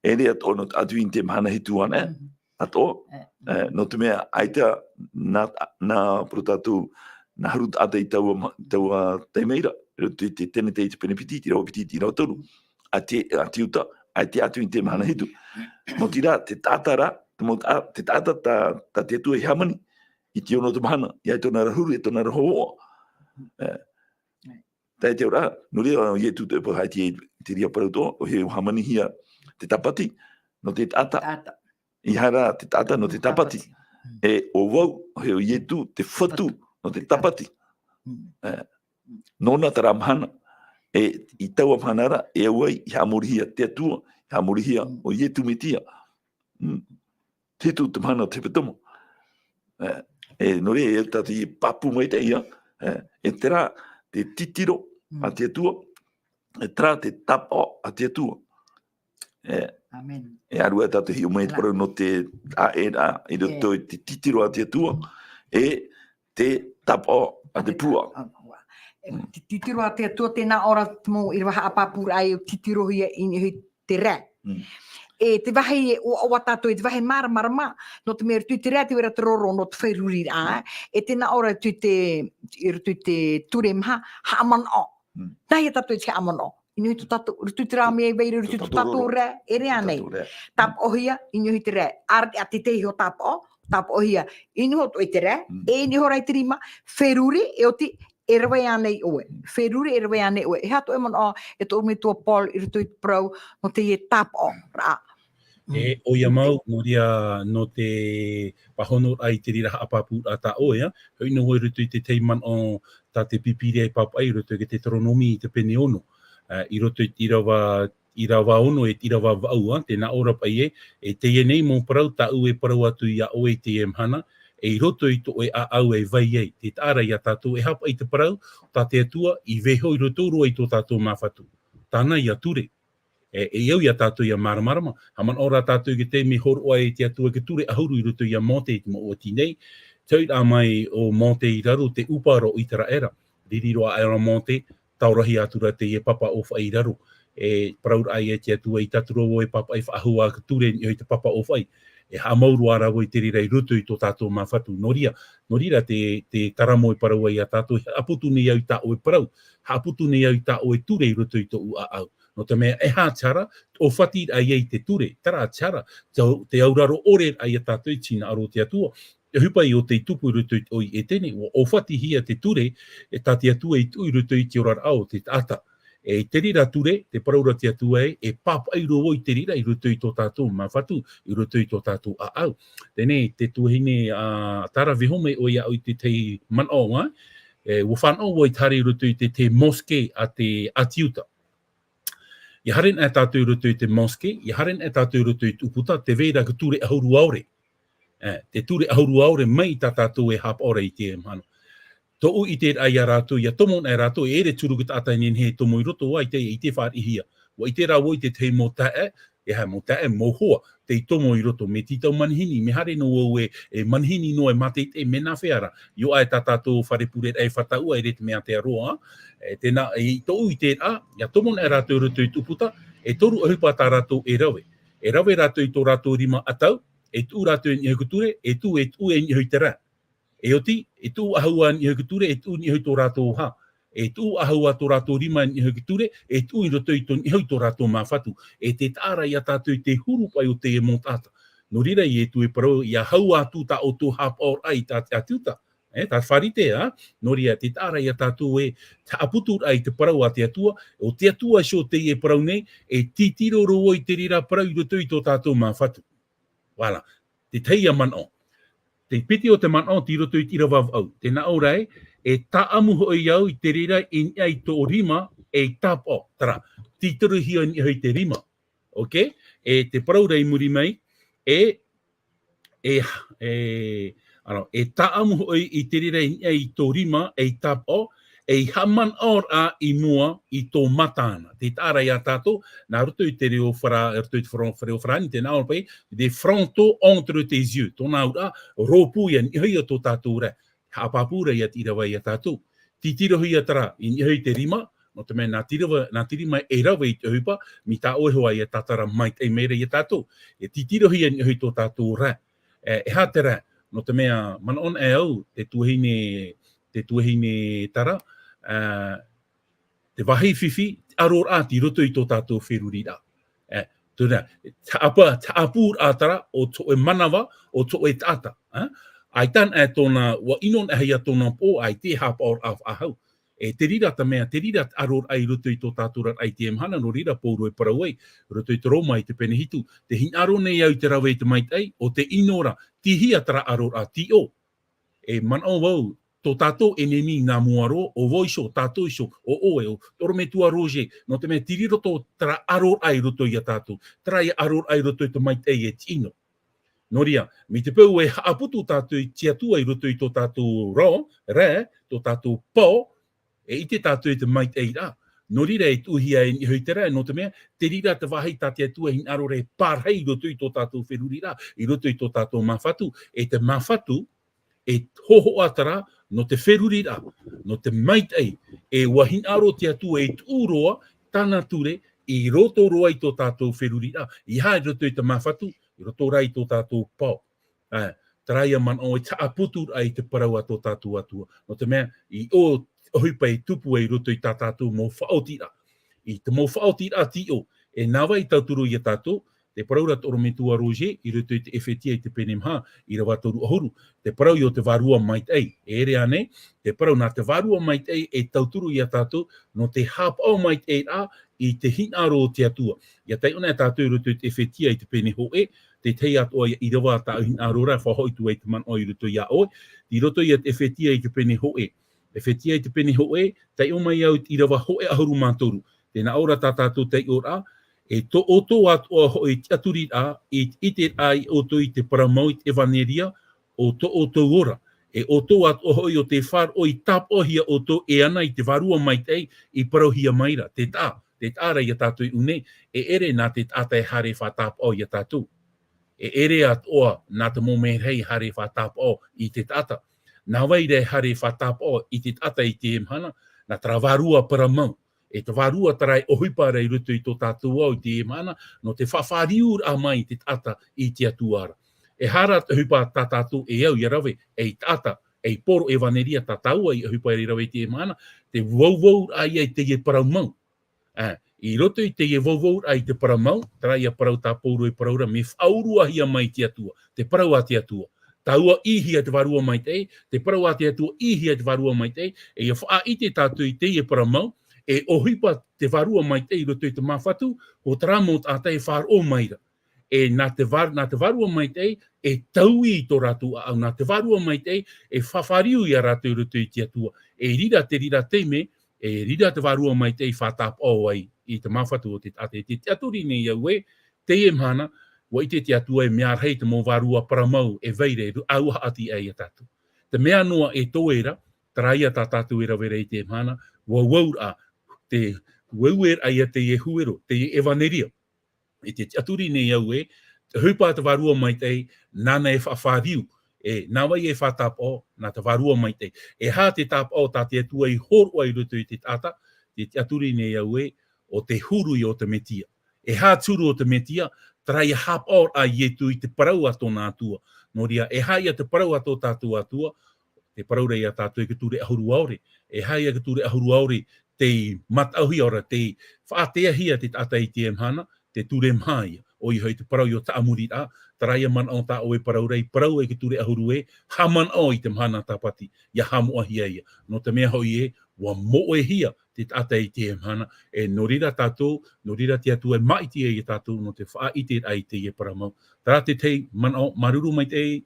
e ʻere atoʻa nō te ʻĀti Iuta i te mahana hitu ānei, atoʻa, e, nō te mea ʻaita nā, nā parau tātou, nā huru taʻata i taua ma-, taua taime ra, i roto i te Tenete i te pene piti, te ʻīrava piti, te ʻīrava toru, ʻa te, ʻĀti Iuta, ʻaita atu i te mahana hitu. Maoti rā, te taʻata ra, te mau taʻa-, te taʻata tā, tā te Atua i hāmani, i te ono o te mahana, ʻia ʻite tōna ra huru, e tōna ra hōhoʻa. E, tae te ora, nō reira, ʻo Ietu te pāhono i te, te reira parau atoʻa, ʻo hāmanihia te tāpati, nō te taʻata. Taʻata. ʻEiaha rā te taʻata nō te tāpati. Tāpati. E ʻo vau, ʻo Ietu te fatu, fatu, nō te tāpati. E, nōna terā mahana. E, i taua mahana ra, e au ai, i haʻamorihia te Atua, i haʻamorihia ʻo Ietu Metia. Mm. Te hitu te mahana o te hepetoma. E, e, nō reira, e tātou i pāpū maitaʻi ia, e, e terā te titiro a te Atua, e terā te tāpaʻo a te Atua. E, e ʻārue tātou e hiʻo mai te parau nō te ʻāʻera, i roto i te titiro a te Atua, e te tāpaʻo a te puaʻa. E, te titiro a te Atua, tē nā ʻō ra te mau ʻīrava haʻapāpūraʻa e titirohia i niʻa i te rae. E te vāhi e ʻoaʻoa tātou, e te vāhi māramarama, nō te mea i roto i te rae, tē vai ra te roro nō te feruriraʻa, e tē nā ʻō ra i roto i te, i roto i te ture maha, haʻamanaʻo. Nāhea tātou e te haʻamanaʻo? I niʻa i tō tātou, i roto i terā mea e vai ra i roto i tō tātou rae, ʻere ānei? Tāpaʻohia, i niʻa i te rae. ʻĀreʻa te tahi iho tāpaʻo, tāpaʻohia, i niʻa i te rae, e i niʻa ra i te rima, feruri, e oti, e rave ānei ʻoe? Feruri, e rave ānei ʻoe? E aha tō ʻoe manaʻo, e tō ʻoe metua Paul, i roto i te parau, nō teie tāpaʻoraʻa? E, ʻoia mau, nō reira, nō te pāhonoraʻa i te reira haʻapāpūraʻa tā ʻoe, ā, hoʻi noa i roto i te tahi manaʻo tā te Pīpīria e pāpaʻi, i roto i te Teuteronome i te pene ono, ā, i roto i te ʻīrava, ʻīrava ono e te ʻīrava vaʻu, ā, tē nā ʻō ra paʻi ē, e teie nei mau parau, tāʻu e parau atu iā ʻoe i teie mahana, e i roto i tō ʻoe ʻāʻau e vai ai, tē taʻa ra iā tātou e haʻapaʻo i te parau, tā te Atua, i vaiiho i roto roa i tō tātou māfatu. Tāna ia ture. E, e au iā tātou ʻia māramarama, haʻamanaʻo rā tātou i te taime i hōroʻa ai te Atua i te ture ʻahuru i roto iā Mōte i te mau oti nei, te hoʻiraʻa mai o Mōte i raro te ʻūpā ra o ʻĪteraʻera, riri roa aʻe ra Mōte, taorahi atu ra teie papa ʻōfaʻi i raro, e parauraʻa ia te Atua i tātou ra vau e pāpaʻi faʻahou ā te ture i niʻa i te papa ʻōfaʻi, e haʻamau roa ra vau i te reira i roto i tō tātou māfatu, nō reira, nō reira te, te taramo e parau ai iā tātou, haʻaputu nei au i tā ʻoe parau, haʻaputu nei au i tā ʻoe ture i roto i tōʻu ʻāʻau. Nō te mea, e aha te hara, ʻōfatiraʻa ia i te ture, terā te hara, te au-, te auraro ʻore raʻa ia tātou i te hinaʻaro o te Atua, te ʻohipa ʻo tei tupu i roto i te ʻō i ʻētene, ʻua ʻōfatihia te ture, e tā te Atua i tuʻu i roto i te oraraʻa o te taʻata. E i te reira ture, te parau ra te Atua ē, e pāpaʻi roa vau i te reira i roto i tō tātou māfatu, i roto i tō tātou ʻāʻau. Teie te tuahine, ā, Tara, vaiiho mai ʻoe iāʻu i te tahi manaʻo, ā, e, ʻua fānaʻo vau i te haere i roto i te, te mosquée a te, a te Iuta. ʻIa haere anaʻe tātou i roto i te mosquée, ʻia haere anaʻe tātou i roto i te ʻūputa, tē vai ra te ture ʻahuru ʻaore. E, te ture ʻahuru ʻaore mai tā tātou e haʻapaʻo ra i teie mahana. Tōʻu ʻiteraʻa ia rātou, ʻia tomo anaʻe rātou, e ʻere te huru o te taʻata e nehenehe e tomo i roto, ʻua ʻite, ʻite fāriʻihia. ʻUa ʻite rā vau i te tahi mau taeaʻe, e aha, mau taeaʻe, mau hoa, tei tomo i roto, mea tītau manihini, mea haere noa vau e, e manihini noa, e mātaitai, mea nāfea ra, ʻia ʻoaʻoa e tā tātou fare pureraʻa e fātata, e ʻere te mea tea roa, e, tēnā, i tōʻu ʻiteraʻa, ʻia tomo anaʻe rātou i roto i te ʻūputa, e toru ʻohipa tā rātou e rave. E rave rātou i tō rātou rima ʻatau, e tuʻu rātou i niʻa iho i te ture, e tuʻu, e tuʻu i niʻa iho i te rae. E oti, e tuʻu ʻahau i niʻa iho i te ture, e tuʻu i niʻa iho i tō rātou hā. E tuʻu ʻahau tō rātou rima i niʻa iho i te ture, e tuʻu i roto i tō, niʻa iho i tō rātou māfatu. E tē taʻa ra ia tātou i te huru paʻi o teie mau taʻata. Nō reira, Ietu e parau, ʻia hau atu tā ʻoutou haʻapaʻoraʻa i tā te, a te Iuta. E, tā te Fārisē, ā? Nō reira, tē taʻa ra ia tātou e haʻaputuraʻa i te parau a te Atua, ʻo te Atua iho teie e parau nei, e titiro roa vau i te reira parau i roto i tō tātou māfatu. Voilà. Te tahi ia manaʻo. Te piti o te manaʻo, tei roto i te ʻīrava vaʻu. Tē nā ʻō ra ē, e tāʻamu hoʻi au i te reira i niʻa i tō rima, ei tāpaʻo. Terā, titirohia i niʻa i te rima. Ok? E te parau ra i muri mai, e, e, e, ano, e tāʻamu hoʻi i te reira i niʻa i tō rima, ei tāpaʻo, ei haʻamanaʻoraʻa i mua i tō mata ʻana. Tē taʻa ra ia tātou, nā roto i te reo Farā-, roto i te fro-, reo Farāni, tē nā ʻō ra paʻi, des frontaux entre tes yeux. Tōna auraʻa, rōpū ia, niʻa iho i tō tātou rae. Haʻapāpū ra ia te ʻīrava ia tātou. Titirohia terā, i niʻa i te rima, nō te mea nā te rima, nā te rima e rave i te ʻohipa, mai tā ʻoe hoʻi ia tātara maitaʻi mai ra ia tātou. E titirohia i niʻa i tō tātou rae. E, e aha terā, nō te mea, manaʻo anaʻe au, te tuahine, te tuahine Tara, e, te vāhi fifi, te ʻaroraʻa tei roto i tō tātou feruriraʻa. E, terā, te haʻapa-, te haʻapūraʻa terā, o tō ʻoe manava, o tō ʻoe taʻata, e? ʻAita anaʻe tōna, ʻua ʻino anaʻe ia tōna pō, ʻaita e haʻapaʻoraʻa faʻahou. E te reira te mea, te reira te ʻaroraʻa i roto i tō tātou oraraʻa i teie mahana, nō reira Pauro e parau ai, roto i te Roma i te pene hitu, tē hinaʻaro nei au i te rave i te maitaʻi, ʻo tē ʻino ra, tīhia terā ʻaroraʻa, tīʻo. E manaʻo vau, tō tātou ʻenemi nā mua roa, ʻo vau iho, tātou iho, ʻo ʻoe, ʻo te ʻorometua Roger, nō te mea tei riro tō terā ʻaroraʻa i roto ia tātou, terā ia ʻaroraʻa i roto i te maitaʻi e te ʻino. Nō reira, mai te peu e haʻaputu tātou i te Atua i roto i tō tātou reo, rae, tō tātou pō, e ʻite tātou i te maitaʻiraʻa. Nō reira e tuʻuhia e niʻa i te rae, nō te mea, te reira te vāhi tā te Atua e hinaʻaro ra e pārahi i roto i tō tātou feruriraʻa, i roto i tō tātou māfatu, e te māfatu, e hōhoʻa terā, nō te feruriraʻa, nō te maitaʻi, e ʻua hinaʻaro te Atua e tuʻu roa, tāna ture, i roto roa i tō tātou feruriraʻa, e aha i roto i te māfatu, i roto rā i tō tātou pō. E, terā ia manaʻo e haʻaputuraʻa i te parau a tō tātou Atua. Nō te mea, i ʻō, ʻohipa e tupu ai i roto i tā tātou mau faʻaotiraʻa. I te mau faʻaotiraʻa tīʻo, e nā vai e tauturu ia tātou, te parau ra te ʻorometua Roger, i roto i te Efetia i te pene maha, ʻīrava toru ʻahuru, te parau ïa o te vārua maitaʻi, e ʻere ānei, te parau nā te vārua maitaʻi e tauturu ia tātou, nō te haʻapaʻo maitaʻi ra i te hinaʻaro o te Atua. ʻIa taiʻo anaʻe tātou i roto i te Efetia i te pene hōʻē, te tahi atoʻa ïa ʻīrava tā ʻoe hinaʻaro ra, faʻahoʻi atu ai te manaʻo i roto ia ʻoe, i roto ïa te Efetia i te pene hōʻē. Efetia i te pene hōʻē, taiʻo mai au i te ʻīrava hōʻē ʻahuru mā toru. Tē nā ʻō ra tā tātou taiʻoraʻa, e tō ʻoutou atoʻa hoʻi tiʻaturiraʻa, i, i te ʻiteraʻa ia ʻoutou i te parau mau i te ʻevaneria o tō ʻoutou ora. E ʻoutou atoʻa hoʻi ʻo tē faʻaroʻo i tāpaʻohia ʻoutou e ana i te vārua maitaʻi i parauhia mai ra. Tē taʻa, tē taʻa ra ia tātou i ʻō nei, e ʻere nā te taʻata e haere e faʻatāpaʻo ia tātou. E ʻere atoʻa nā te mau merahi e haere e faʻatāpaʻo i te taʻata. Nā vai ra e haere e faʻatāpaʻo i te taʻata i teie mahana, nā terā vārua parau mau. E te vārua terā e ʻohipa ra i roto i tō tātou ao i teie mahana, nō te faʻafāriuraʻa mai i te taʻata i te Atua ra. E aha ra te ʻohipa tā tātou e au ʻia rave, ei taʻata, ei poro ʻevaneria tā tāua i ʻohipa i rave i teie mahana, te vauvauraʻa ïa i teie parau mau. Ā, i roto i teie vauvauraʻa i te parau mau, terā ïa parau tā Pauro e parau ra, mea faʻauruahia mai te Atua, te parau a te Atua. Tāua ʻīhia te Vārua Maitaʻi, te parau a te Atua ʻīhia te Vārua Maitaʻi, e ʻia faʻaʻite tātou i teie parau mau, e ʻohipa te Vārua Maitaʻi i roto i te māfatu, ʻo terā mau taʻata e faʻaroʻo mai ra. E nā te vār-, nā te Vārua Maitaʻi, e taui i tō rātou ʻāʻau, nā te Vārua Maitaʻi, e fafariu ia rātou i roto i te Atua, e rira te rira taime, e rira te Vārua Maitaʻi faʻatapaʻo ai i te māfatu o te taʻata. I te tiʻaturi nei au ē, teie mahana, ʻua ʻite te Atua e mea rahi te mau vārua parau mau e vai ra e ʻauaha atu ai ia tātou. Te mea noa e toe ra, terā ia tā tātou e rave ra i teie mahana, ʻua uauraʻa, te ueue raʻa ia teie huero, teie ʻevaneria. I te tiʻaturi nei au ē, te ʻohipa a te Vārua Maitaʻi, nāna e fafariu, e, nā vai e faʻatapaʻo, nā te Vārua Maitaʻi. E aha te tapaʻo tā te Atua i hōroʻa i roto i te taʻata, te tiʻaturi nei au ē, ʻo te huru ia o te Metia. E aha te huru o te Metia, terā ia haʻapaʻo ra Ietu i te parau a tōna Atua. Nō reira, e aha ia te parau a tō tātou Atua, te parau ra ia tātou e te ture ʻahuru ʻaore. E aha ia te ture ʻahuru ʻaore, tei mataʻuhia ʻaore, tei faʻateahia te taʻata i teie mahana, te ture maha ia. ʻOia hoʻi te parau i ʻō tāmuri ra, terā ia manaʻo tā ʻoe e parau ra, i parau e te ture ʻahuru ē, haʻamanaʻo i te mahana tāpati, ʻia haʻamoʻahia ia. Nō te mea hoʻi ē, ʻua moʻehia te taʻata i teie mahana, e nō reira tātou, nō reira te Atua e māʻiti ai ia tātou, nō te faʻaʻite ra i teie parau mau. Terā te tahi manaʻo, māuruuru maitaʻi,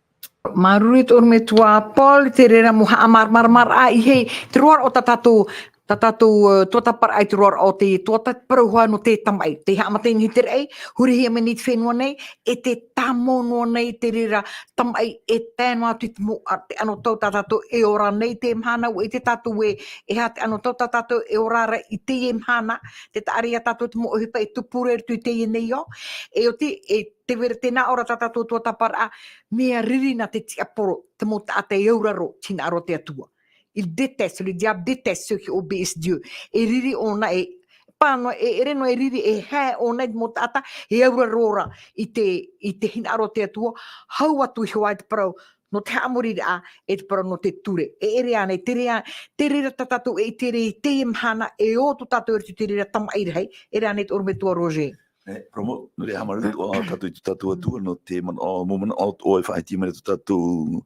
Māuruuru i te ʻorometua Paul, te reira mau haʻamāramaramaraʻa i hei, te roaraʻa o tā tātou, tā tātou, ē, tuatāpaparaʻa i te roaraʻa o te tuatāpaparaʻa nō te tamaʻi. Tei haʻamata i niʻa i te raʻi, hurihia mai nei te fenua nei, e te tāmau noa nei te reira tamaʻi e tae noa atu i te mau, ā, te anotau tā tātou e ora nei i teie mahana, ʻua ʻite tātou ē, e aha te anotau tā tātou e ora ra i teie mahana, tē taʻa ra ia tātou te mau ʻohipa e tupu ra i roto i teie nei ao, e ʻoti, e tē vai ra tēnā ʻō ra tā tātou tuatāpaparaʻa, mea riri nā te tiaporo, te mau taʻata e auraro i te hinaʻaro o te Atua. Il déteste, le diable déteste ceux qui obéissent Dieu. E riri ʻōna e, pāʻano, e ʻere noa e riri e hae ʻōna i te mau taʻata, e auraro ra i te, i te hinaʻaro o te Atua, hau atu iho ā i te parau, nō te haʻamoriraʻa, e te parau nō te ture. E ʻere ānei, te reira, te reira tā tātou e ʻite ra i teie mahana, e ō tō tātou e riro te reira tamaʻi rahi, e ʻere ānei te ʻorometua Roger. E, parau mau, nō reira haʻamāuruuru atoʻa tātou i tō tātou Atua, nō te manaʻo, mau manaʻo atoʻa e faʻahiti mai ra tō tātou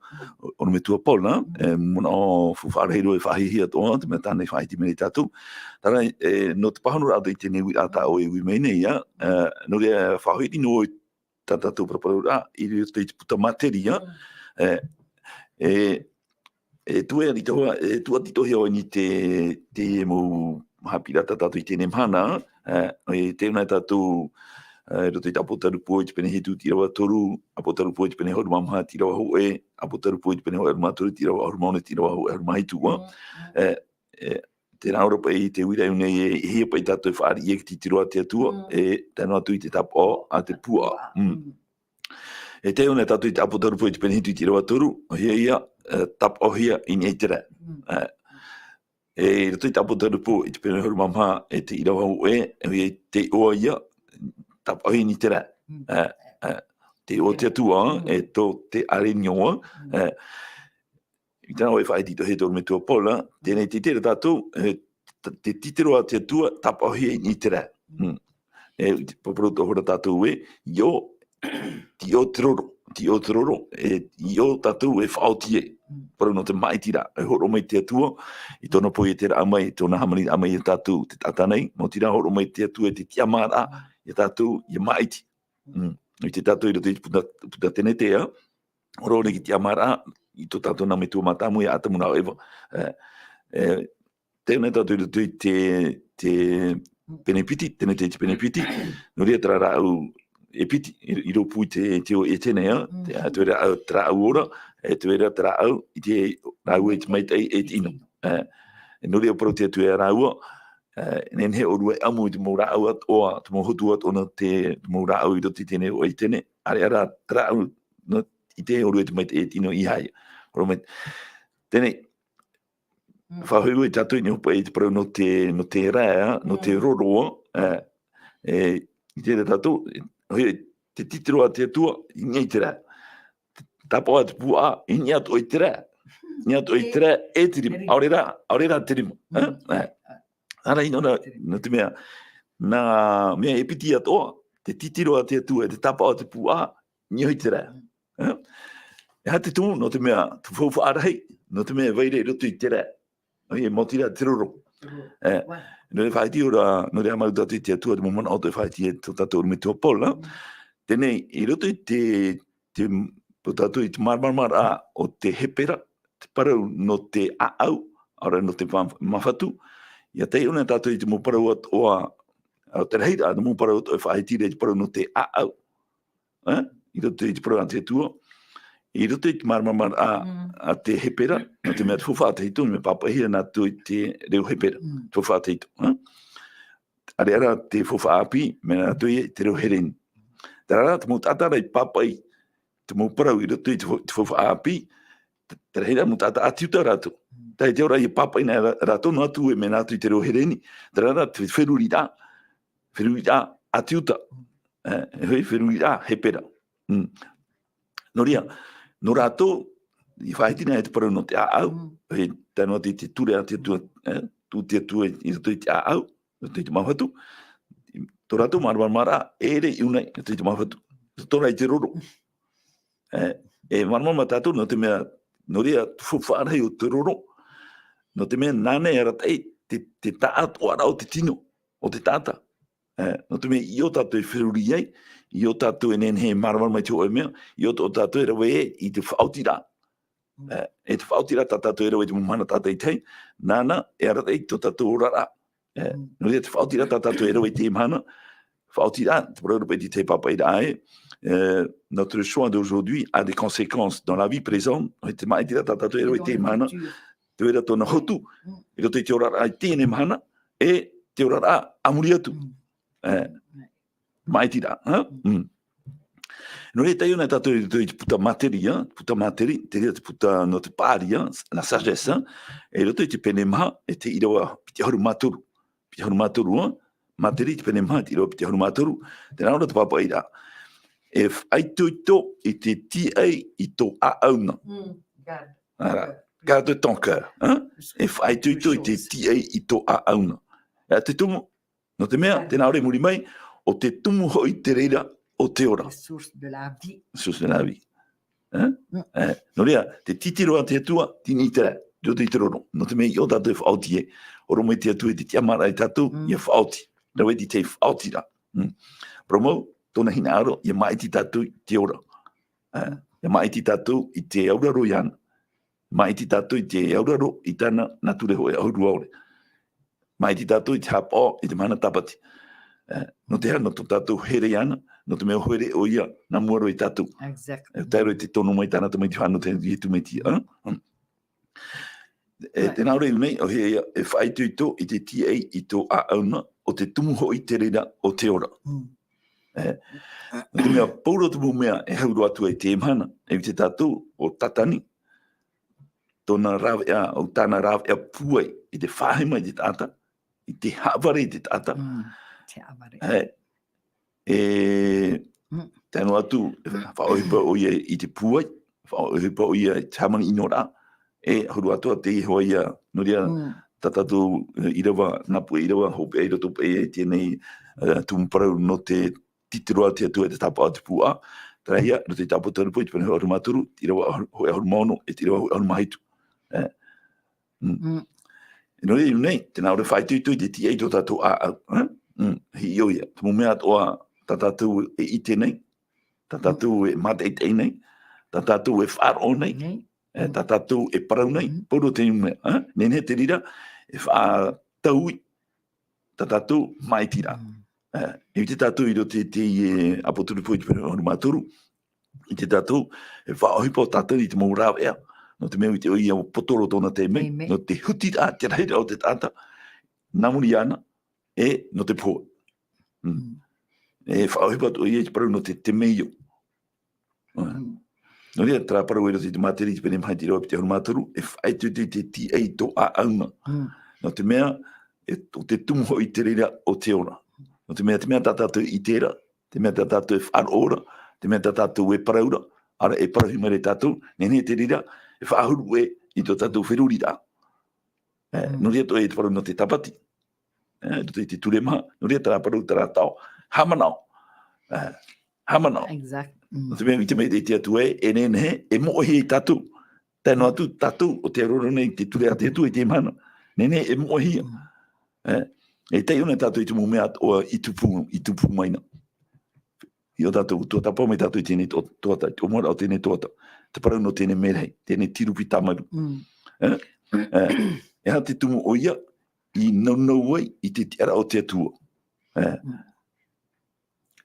ʻorometua Paul, nā? E, mau manaʻo faufaʻa rahi roa e faʻahiahia atoʻa, te mea tāna e faʻahiti mai ra ia tātou. Terā, e, nō te pāhonoraʻa atoʻa i teie nei uiraʻa tā ʻoe e ui mai nei, ā, e, nō reira, faʻahoʻi noa i tā tātou paraparauraʻa, i roto i te puta Materia, e, e, e tuʻati atoʻa, e tuʻati atoʻa hia ʻoe i te, te mau haʻapiʻiraʻa tā tātou i teie mahana, e, e tē ʻō na tātou, e, i roto i te ʻApotarupo i te pene hitu tīrava toru, ʻApotarupo i te pene ʻahuru mā maha tīrava hōʻē, ʻApotarupo i te pene ʻahuru mā toru tīrava ʻahuru mā ono, tīrava hōʻē ʻahuru mā hitu, ā. Mm, mm. E, e, terā ʻō ra paʻi i te uiraʻa nei ē, e hia paʻi tātou e fāriʻi i te titiro a te Atua, mm, e tae noa atu i te tapaʻo a te puaʻa. Mm. Mm. E tē ʻō na tātou i te ʻApotarupo i te pene hitu tīrava toru, ʻoia ia, e, tapaʻohia i niʻa i te raʻi. Mm. E, e i roto i te ʻApotarupo i te pene ʻahuru mā maha, e te tīrava hōʻē, ʻoia tē ʻoa ia, tapaʻohia i niʻa i te raʻi. Mm. E, e, te iʻoa o te Atua, mm, e tō te ʻārenioa, mm, e, i tāna ʻoe e faʻaʻite atoʻa hia te ʻorometua Paul, teie nei tē ʻite ra tātou, e, t-, te titiro a te Atua, tapaʻohia i niʻa i te raʻi. Mm. E, te parau atoʻa ra tātou ē, i ʻō, i ʻō te roro, i ʻō te roro, e, i ʻō tātou e faʻaoti ai. Mm. Parau nō te māʻitiraʻa, e hōroʻa mai te Atua, i tōna pohe tē raʻa mai, i tōna hāmaniraʻa mai ia tātou, te taʻata nei, maoti rā hōroʻa mai te Atua, e te tiʻamāraʻa, mm, ia tātou, ʻia māʻiti. Mm. Mm. I te tātou i roto i te puta, puta Tenetea, ʻorometua tiʻamāraʻa, i tō tātou nā metua mātāmua ia Atamu nā ʻEva. E, e, tē ʻō na tātou i roto i te, te pene piti, Tenetea i te pene piti, nō reira terā rāʻau e piti, i, i rōpū i te, te ao ʻētene, ā, te, mm, te vai ra te rāʻau ora, e te vai ra te rāʻau, i te rāua i te maitaʻi e te ʻino. E, nō reira parau te Atua ia rāua, e, nehenehe ʻōrua e ʻamu i te mau rāʻau atoʻa, te mau hotu atoʻa nō te, te mau rāʻau i roto i teie ao ʻētene, ʻāreʻa rā te rāʻau, nō, i te ʻōrua i te maitaʻi e te ʻino i haia. Ora mai, teie nei, mm, faʻahoʻi ʻoe tātou i niʻa hoʻi i te parau nō te, nō te raʻi, nō te, mm, roro, e, e, i te reira tātou, ʻoia, te titiro a te Atua, i niʻa i te raʻi. Tapaʻo a te puaʻa, i niʻa atoʻa i te raʻi. I niʻa atoʻa i te raʻi, e te rima. E rima. ʻAore rā, ʻaore rā te rima. Mm. E? E. Ānei, nō, nō, nō te mea, nā mea e piti atoʻa, te titiro a te Atua, e te tapaʻo a te puaʻa, i niʻa i te raʻi. Mm. E? E aha te tumu, nō te mea, te faufaʻa rahi, nō te mea e vai ra i roto i te rae. ʻOia, e maoti rā te roro. Te roro. E, nō reira faʻaiti ora, nō reira mau tātou i te Atua, te mau manaʻo tō faʻaiti e tō tātou ʻorometua Paula. Teie, i roto i te, te, tō tātou i te māramarama o te hepera, te parau nō te ʻāʻau, ʻaore nō te ma-, mafatu. ʻIa taiʻo na tātou i te mau parau atoʻa, ʻo te rahiraʻa, te mau parau atoʻa e faʻaiti ra i te parau nō te ʻāʻau. E? I roto i te parau a te Atua, i roto i te māramarama a, a te hepera, nō te mea te faufaʻa tahito, mea pāpaʻihia nā tātou i te reo hepera, te faufaʻa tahito, e? ʻAreʻa rā te faufaʻa ʻāpī, mea nā tātou ia i te reo hereni. Terā rā, te mau taʻata rā i pāpaʻi, te mau parau i roto i te fau-, te faufaʻa ʻāpī, te, te rahiraʻa mau taʻata ʻāti Iuta rātou. Taʻa ʻē te ora ʻia pāpaʻi na rā-, rātou noa atu e mea nā tātou i te reo hereni, terā rā te feruriraʻa, feruriraʻa ʻāti Iuta. E, e hoʻi, feruriraʻa hepera. Mm. Nō reira, nō rātou, i faʻaiti na e te parau nō te ʻāʻau, e tae noa atu i te ture a te Atua, e, tū te Atua i roto i te ʻāʻau, i roto i te mafatu, tō rātou māramarama ra, e ʻere i ʻū nei, i roto i te mafatu, tō rā i te roro. E, e māramarama tātou, nō te mea, nō reira, te faufaʻa rahi o te roro, nō te mea, nāna e arataʻi te, te taʻatoʻaraʻa o te tino, o te taʻata. E, nō te mea, ʻio tātou e feruri ai, ʻio tātou e nehenehe e māramarama i te hōʻē mea, ʻio tō tātou e rave i te faʻaotiraʻa. E, e te faʻaotiraʻa tā tātou e rave i te mau mahana tātaʻitahi, nāna e arataʻi tō tātou oraraʻa. E, nō reira te faʻaotiraʻa tā tātou e rave i teie mahana, faʻaotiraʻa, te parau Europe i te pāpaʻiraʻa ē, e, notre choix d'aujourd'hui a des conséquences dans la vie présente, e te māʻitiraʻa tā tātou e rave i teie mahana, te reira tōna hotu, i roto i te oraraʻa i teie mahana, e te oraraʻa a muri atu. E, māʻitiraʻa, ha? Mm. Nō reira, taiʻo na tātou i roto i te puta Materi, ha? Puta Materi, te reira te puta nō te pāria, la sagesse, ha? E i roto i te pene maha, e te ʻīrava piti ʻahuru mā toru. Piti ʻahuru mā toru, ha? Materi, te pene maha, te ʻīrava piti ʻahuru mā toru. Tē nā ʻō ra te pāpaʻiraʻa. E faʻaitoito i te tīaʻi i tō ʻāʻau na. Mm, garde. Voilà. Garde ton cœur, hein? E faʻaitoito i te tīaʻi i tō ʻāʻau na. E te tumu, nō te mea, tē nā ʻō ra i muri mai, ʻo te tumu hoʻi te reira o te ora. La source de la vie. Source de la vie. Hein? Mm. E, nō reira, te titiro a te Atua, tini i te rae, i roto i te roro. Nō te mea ʻio tātou e faʻaoti ē. ʻOrometua te Atua i te tiʻamāraʻa ia tātou, ʻia faʻaoti. Rave i te faʻaotiraʻa. Mm. Parau mau, tōna hinaʻaro, ʻia māʻiti tātou i te ora. E, ʻia māʻiti tātou i te auraro iāna. Māʻiti tātou i te auraro i tāna nā ture hōʻē ʻahuru ʻaore. Māʻiti tātou i te haʻapaʻo i te mahana tāpati. E, nō te aha, nō tō tātou here iāna, nō te mea ʻua here ʻoia nā mua roa ia tātou. Exactly. E tae roa i te tono mai tāna Tamaiti faʻanaho, Iesu Mesia. E, tē nā ʻō ra i ʻō nei, ʻo hea ia, e faʻaitoito i te tīaʻi i tō ʻāʻau na, ʻo te tumu hoʻi te reira o te ora. Mm. E, nō te mea, pauroa te mau mea e hau roa atu ai i teie mahana, e ʻite tātou, ʻo Satani, tōna rāveʻa, ʻo tāna rāveʻa pūai, i te faʻahema i te taʻata, i te haʻavare i te taʻata. Mm, te haʻavare. E, e, tae noa atu, e faʻaʻohipa ʻoia i te pūai, faʻaʻohipa ʻoia i te hāmani ʻino ra, e huru atu ā teie hoʻi ia, nō reira, tā tātou, e, ʻīrava, nā puʻe ʻīrava, hopeʻa i roto paʻi i teie nei, e, tumu parau nō te titiro a te Atua e te tāpaʻo o te puaʻa, terā ia, nō te tāpaʻo o te Atua i te pene hōʻē ʻahuru mā toru, te ʻīrava hōʻē ʻahuru mā ono, e te ʻīrava hōʻē ʻahuru mā hitu. E, mm. Mm. Nō reira, i ʻō nei, tē nā ʻō ra e faʻaitoito i te tīaʻi i tō tātou ʻāʻau, e? Mm. Hiʻo ia, te mau mea atoʻa tā tātou e ʻite nei, tā tātou e mātaʻitaʻi nei, tā tātou e faʻaroʻo nei, e, tā tātou e parau nei, pauroa teie mea, e? Nehenehe te reira e faʻataui tā tātou māʻitiraʻa. Mm. E, e ʻite tātou i roto i te, e, ʻApoturupo i te pene hōʻē ʻahuru mā toru, ʻite tātou, e faʻaʻohipa ʻo Satani i te mau rāveʻa, nō te mea ʻua ʻite ʻoia ʻua poto roa tōna taime, nō te hutiraʻa, te rahiraʻa o te taʻata, nā muri iāna, e nō te pohe. Mm. Mm. E faʻaʻohipa atu ʻoia i te parau nō te, temeio. Mm. Mm. Nō reira, terā parau i roto i te Māteri, te pene maha, te ʻīrava piti ʻahuru mā toru, e faʻaitoito i te tīaʻi i tō ʻāʻau na. Mm. Nō te mea, e, ʻo te tumu hoʻi te reira o te ora. Nō te mea, te mea tā tātou e ʻite ra, te mea tā tātou e faʻaroʻo ra, te mea tā tātou e parau ra, ʻaore e parauhia mai ra ia tātou, nehenehe te reira e faʻahuru ʻē i tō tātou feruriraʻa. E, mm, nō reira atoʻa ia te parau nō te tāpati. E, roto i te ture maha, nō reira terā parau, terā taʻo. Haʻamanaʻo. E, haʻamanaʻo. Exact. Mm. Nō te mea, i te mea, i te Atua e, e nehenehe, e moʻehia tātou. Tae noa atu, tātou, ʻo tē roro nei, te ture a te Atua i teie mahana. Nehenehe, e moʻehia. Mm. E, e taiʻo nei tātou i te mau mea atoʻa i tupu, i tupu mai na. ʻIa tātou, tuatāpapa mai tātou i teie nei to-, tuatāpapa, i te ʻōmuaraʻa o teie nei tuatāpapa. Te parau nō teie nei mērahi, teie nei tirupi tāmaru. Mm. E, e, e aha te tumu ʻoia, i nounou ai, i te tiʻaraʻa o te Atua. E. Mm.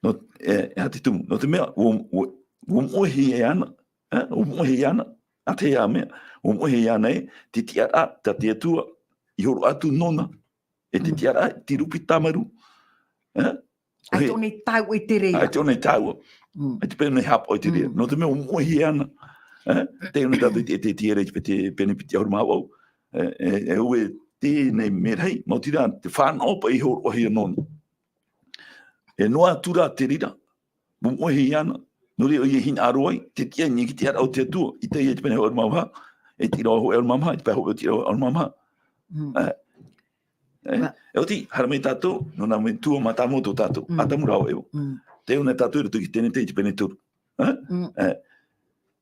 Nō, e, e aha te tumu? Nō te mea, ʻua, ʻua, ʻua moʻehia ana, e, ʻua moʻehia ana, a te ia mea, ʻua moʻehia ana e, te tiʻaraʻa, tā te Atua, i hōroʻa atu nōna, e te Mm. tiʻaraʻa, tirupi tāmaru, e? ʻAita ʻōna i tāua i te reira. ʻAita ʻōna i tāua. Mm. ʻAita paʻi ʻōna i haʻapaʻo i te reira. Mm. Nō te mea ʻua moʻehia ana, e? Taiʻo nei tātou i te, te, te, te, te pene piti ʻahuru mā vaʻu. E, e, e ʻoia teie nei mērahi, maoti rā, te fānaʻo paʻi i hōroʻahia nōna. E noa atu rā te reira, ʻua moʻehia ana, nō reira ʻoia e hinaʻaro ai, te tiʻa i niʻa i te tiʻaraʻa o te Atua, i teie te pene ʻahuru mā vaʻu, e te ʻīrava hōʻē ʻahuru mā vaʻu, i te pae hōʻē ʻīrava ʻahuru mā vaʻu. Mm. E, e, Ra- e ʻoti, haere mai tātou, nō nā metua mātāmua tō tātou, Mm. ʻĀtamu rāua ʻo Eva. Mm. Taiʻo nei tātou i roto i te Tenete i te pene toru. E? Mm. E,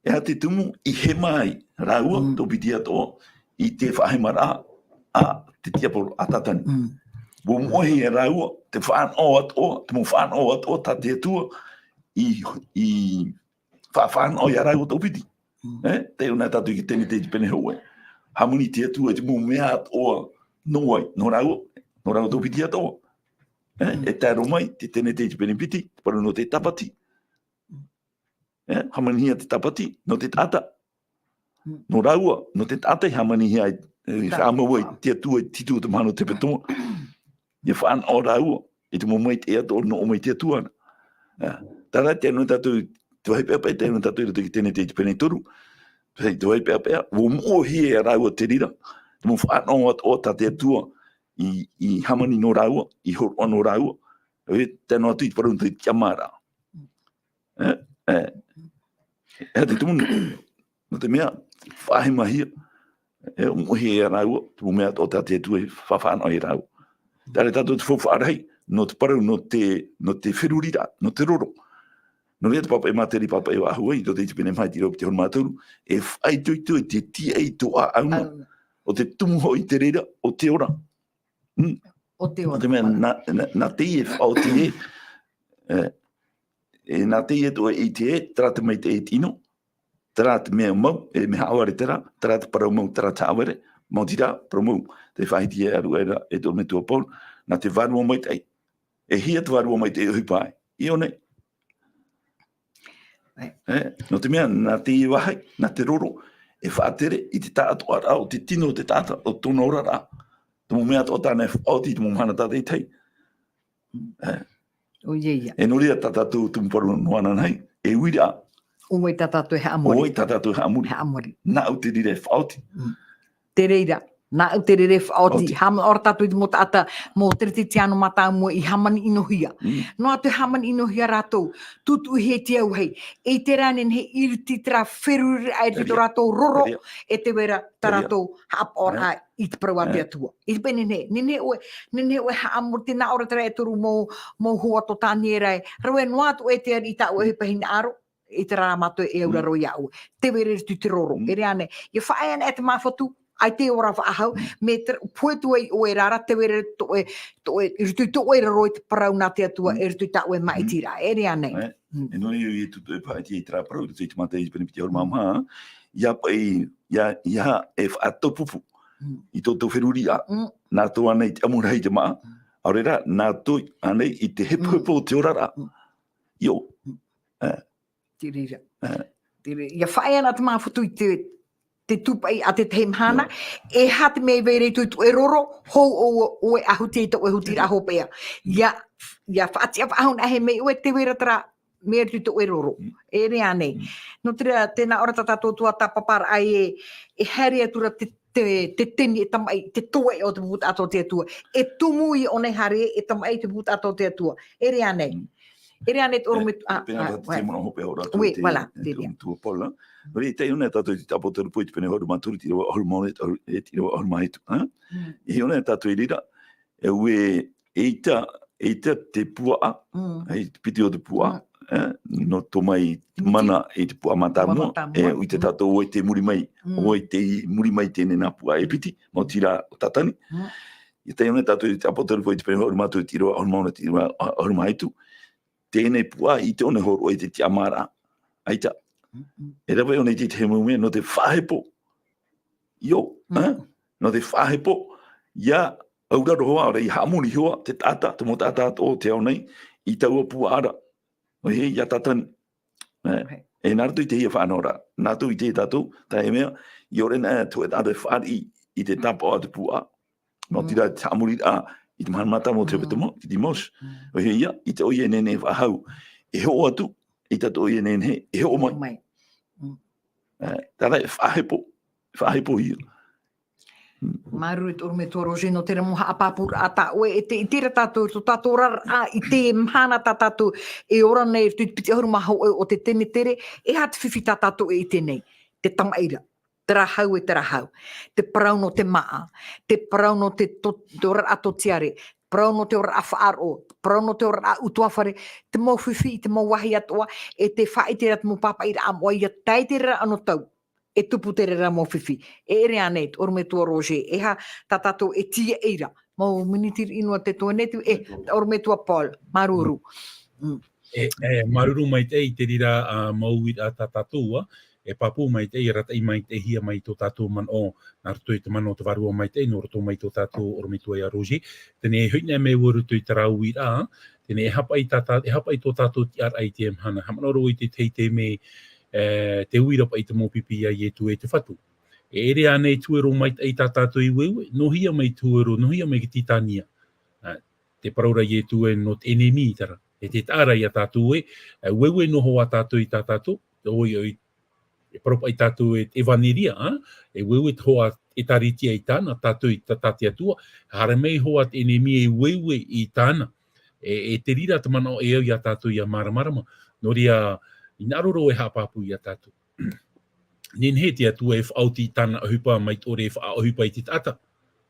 e aha te tumu i hema ai rāua, Mm. tō piti atoʻa, i te faʻahemaraʻa a te tiaporo a Tātani. Mm. ʻUa moʻehia rāua, te fānaʻo atoʻa, te mau fānaʻo atoʻa, tā te Atua, i, i faʻafānaʻo ia rāua tō piti. Mm. E, taiʻo nei tātou i te Tenete i te pene hōʻē. Hāmani te Atua i te mau mea atoʻa nō ai, nō rāua, nō rāua tō piti atoʻa. E, Mm. e tae roa mai, te Tenete i te pene piti, te parau nō te tāpati. E, hāmanihia te tāpati, nō te taʻata. Mm. Nō rāua, nō te taʻata i hāmanihia ai, e, Taʻata. Haʻamau ai, te Atua i te hitu o te mahana o te hepetoma. ʻIa fānaʻo rāua, i te mau maitaʻi atoʻa, nō ʻō mai te Atua na. E, terā, taiʻo nei tātou, te vāhi peʻapeʻa, taiʻo nei tātou i roto i te Tenete i te pene toru. Te vāhi, te vāhi peʻapeʻa, ʻua moʻehia ia rāua te reira, te mau fānaʻo atoʻa tā te Atua, i, i hāmani nō rāua, i hōroʻa nō rāua. E, tae noa atu i te parau nō te tiʻamāraʻa. E, e. E aha te tumu, nō te mea, faʻahemahia, e, ʻua moʻehia ia rāua, te mau mea atoʻa tā te Atua i faʻafānaʻo ia rāua. Terā tātou te faufaʻa rahi, nō te parau, nō te, nō te feruriraʻa, nō te roro. Nō reira te pāpaʻi Mātaireia, pāpaʻi Hawaii, nō te pene maha i te ʻīrava piti ʻahuru mā toru, e faʻaitoito i te tiaʻi i tō ʻāʻau na. ʻĀʻau na. ʻO te tumu hoʻi te reira, ʻo te ora. Mm. ʻO te ora. Nō te mea, nā, nā, nā teie e faʻaoti ē, e, e, nā teie atoʻa e ʻite ē, terā te maitaʻi e tino, terā te mea mau, e mea haʻavare terā, terā te parau mau, terā te haʻavare, maoti rā, parau mau, tē faʻahiti e ʻaruʻa ra, e tō metua Paul, nā te vārua maitaʻi. E hia te vārua maitaʻi e ʻohipa ai? ʻIa nei. Right. E, nō te mea, nā te vāhi, nā te roro, e faʻatere i te taʻatoʻaraʻa o te tino o te taʻata, o tōna oraraʻa. Te mau mea atoʻa tāna e faʻaoti i te mau mahana tātaʻitahi. E. ʻOia ia. E nō reira tā tātou tumu parau noa anaʻe, e uiraʻa. ʻO vai tā tātou e haʻamori. ʻO vai tā tātou e haʻamori. Haʻamori. Nāʻu te reira e faʻaoti. Mm. Te reira, nāʻu te reira e faʻaoti. ʻOti. Haʻamanaʻo ra tātou i te mau taʻata, mau Teretetiāno mātāmua i hāmani ʻinohia. Mm. Noa atu e hāmani ʻinohia rātou, tūtuʻihia i te auahi. E ʻite ra nehenehe i roto i terā feruriraʻa, i roto i tō rātou roro, e te vai ra tā rātou haʻapaʻoraʻa i te parau a te Atua. I te pene nei, nehenehe ʻoe, nehenehe ʻoe e haʻamori, tē nā ʻō ra terā e toru mau, mau hoa tō Taniera ē. Rave noa atu ʻoe i te ariʻi i tāʻu ʻohipa hinaʻaro, i terā rā mātou e auraro iāʻu. Tē vai ra i roto i te roro, e rave anaʻe. ʻIa faʻaea anaʻe te māfatu, ʻaita e ora faʻahou, mea te, pohe atu ai ʻoe e rave ra, tē vai ra tō ʻoe, tō ʻoe, i roto i tō ʻoe roro i te parau nā te Atua, i roto i tā ʻoe māʻitiraʻa, e rave anaʻe. E, e nō reira ʻoia tū tō e faʻaʻite i terā parau, i roto i te Mātaio i te pene piti ʻahuru mā maha, ʻia paʻi, ʻia, ʻia e faʻataupupu i tō tou feruriraʻa, nā tō ānei te ʻamu rahi i te māʻa, ʻaore rā, nā tō ānei i te hepohepo o te oraraʻa. ʻIo. E. Te reira. E. Te reira. ʻIa faʻaea anaʻe te māfatu i te, te tūpaʻi a te tahi mahana, e aha te mea e vai ra i tō ʻoe roro, hou ʻoe, ʻoe e huti i tō ʻoe hutiraʻa hopeʻa. ʻIa, ʻia faʻatiʻa faʻahou anaʻe mai ʻoe, tē vai ra terā mea i roto i tō ʻoe roro. E rave anaʻe. Nō te reira, tē nā ʻō ra tā tātou tuatāpaparaʻa e, e haere atu ra te, te, te tini e tamaʻi, te toeʻa o te bubu taʻata o te Atua. E tumu ʻōna e haere, e tamaʻi te bubu taʻata o te Atua. E rave anaʻe. E rave anaʻe te ʻorometua, e, pēnā tā te manaʻo hopeʻa o rātou, oui, te, voilà, te, te ʻorometua Paula. Nō reira, i taiʻo nei tātou i te Apokalupo i te pene ʻahuru mā toru, te ʻīrava ʻahuru mā ono, e te ʻīrava ʻahuru mā hitu, e? E hiʻo nei tātou i reira, e ʻua, eʻita, eʻita te puaʻa, e te piti o te puaʻa, eh, nō tō mai mana i te puaʻa mātāmua, mātāmua. E, i te tātou ʻoe tei muri mai, ʻoe tei muri mai teie nā puaʻa e piti, maoti rā ʻo Tātani. Ia taiʻo nei tātou i te ʻApoterufa i te pene ʻahuru mā toru, te ʻīrava ʻahuru mā ono, te ʻīrava ʻahuru mā hitu. Teie puaʻa i te ʻō nei hōroʻa i te tiʻamāraʻa. ʻAita. E rave ʻō nei i te tahi mau mea, nō te faʻahepo. ʻIo, eh? Nō te faʻahepo, ʻia auraro hoʻi, ʻaore, ʻia haʻamori hoʻi te taʻata, te mau taʻata atoʻa o te ao nei, i taua puaʻa ra. ʻOia, ʻia Tātani. Eh, e nā roto i teie faʻanahoraʻa, nā roto i te tātou, teie mea, ʻia ʻore na te hōʻē taʻata e fāriʻi i te tāpaʻo a te puaʻa. Maoti rā te haʻamori, ā, i te mahana mātāmua o te hepetoma, te dimanche. ʻOia, i te ʻoia e nehenehe e faʻahou, e hoʻo atu, i te ʻoia e nehenehe e hoʻo mai. Hoʻo mai. Eh, terā e faʻahepo, faʻahepohia. Māuruuru e te ʻorometua Roger nō terā mau haʻapāpūraʻa tā ʻoe e te, i terā tātou, tō tātou oraraʻa i teie mahana tā tātou e ora nei, i te piti ʻahuru mā hōʻē o te tenetere, e aha te fifi tā tātou e ʻite nei, te tamaʻi ra, terā hau e terā hau, te parau nō te māʻa, te parau nō te to-, te oraraʻa tōtiare, parau nō te oraraʻa faʻaroʻo, parau nō te oraraʻa ʻutuāfare, te mau fifi i te mau vāhi atoʻa, e te faʻaʻiteraʻa te mau pāpaʻiraʻa moʻa ʻia tae i terā anotau. E tupu terā mau fifi. E ʻere ānei, te ʻorometua Roger, e aha tā tātou e tīaʻi ra. Mau miniti riʻi noa te toe nei, e, te ʻorometua Paul, māuruuru. Mm. E, e, māuruuru maitaʻi i te reira, ā, mau uiraʻa tā tātou, ā, e pāpū maitaʻi, e arataʻi maitaʻihia mai tō tātou manaʻo, nā roto i te mana o te Vārua Maitaʻi, nō roto mai tō tātou ʻorometua ia Roger. Teie nei e hoʻi nei mai vau i roto i terā uiraʻa, teie nei e haʻapaʻo tā tā-, e haʻapaʻo tō tātou tiʻaraʻa i teie mahana. Haʻamanaʻo ra vau i te tahi taime, e, te uira paʻi i te mau pipi ia Ietu e te Fatu. E ʻere ānei te huero maitaʻi tā tātou i ueue, noʻohia mai te huero, noʻohia mai te tītania. Ā, tē parau ra Ietu ē nō te ennemi, terā. E te taʻa ra ia tātou ē, e ueue noa hoʻi tātou i tā tātou, ʻoia, ʻoia, e parau paʻi tātou e te ʻevaneria, ā? E ueue te hoʻi ʻĒtārētia i tāna, tātou i tā, tā te Atua, haere mai hoʻi te ennemi e ueue i tāna. E, e te reira te manaʻo e au ia tātou ʻia māramarama. Nō reira, hinaʻaro roa e haʻapāpū ia tātou. Nehenehe te Atua e faʻaoti i tāna ʻohipa mai te ʻore e faʻaʻohipa i te taʻata.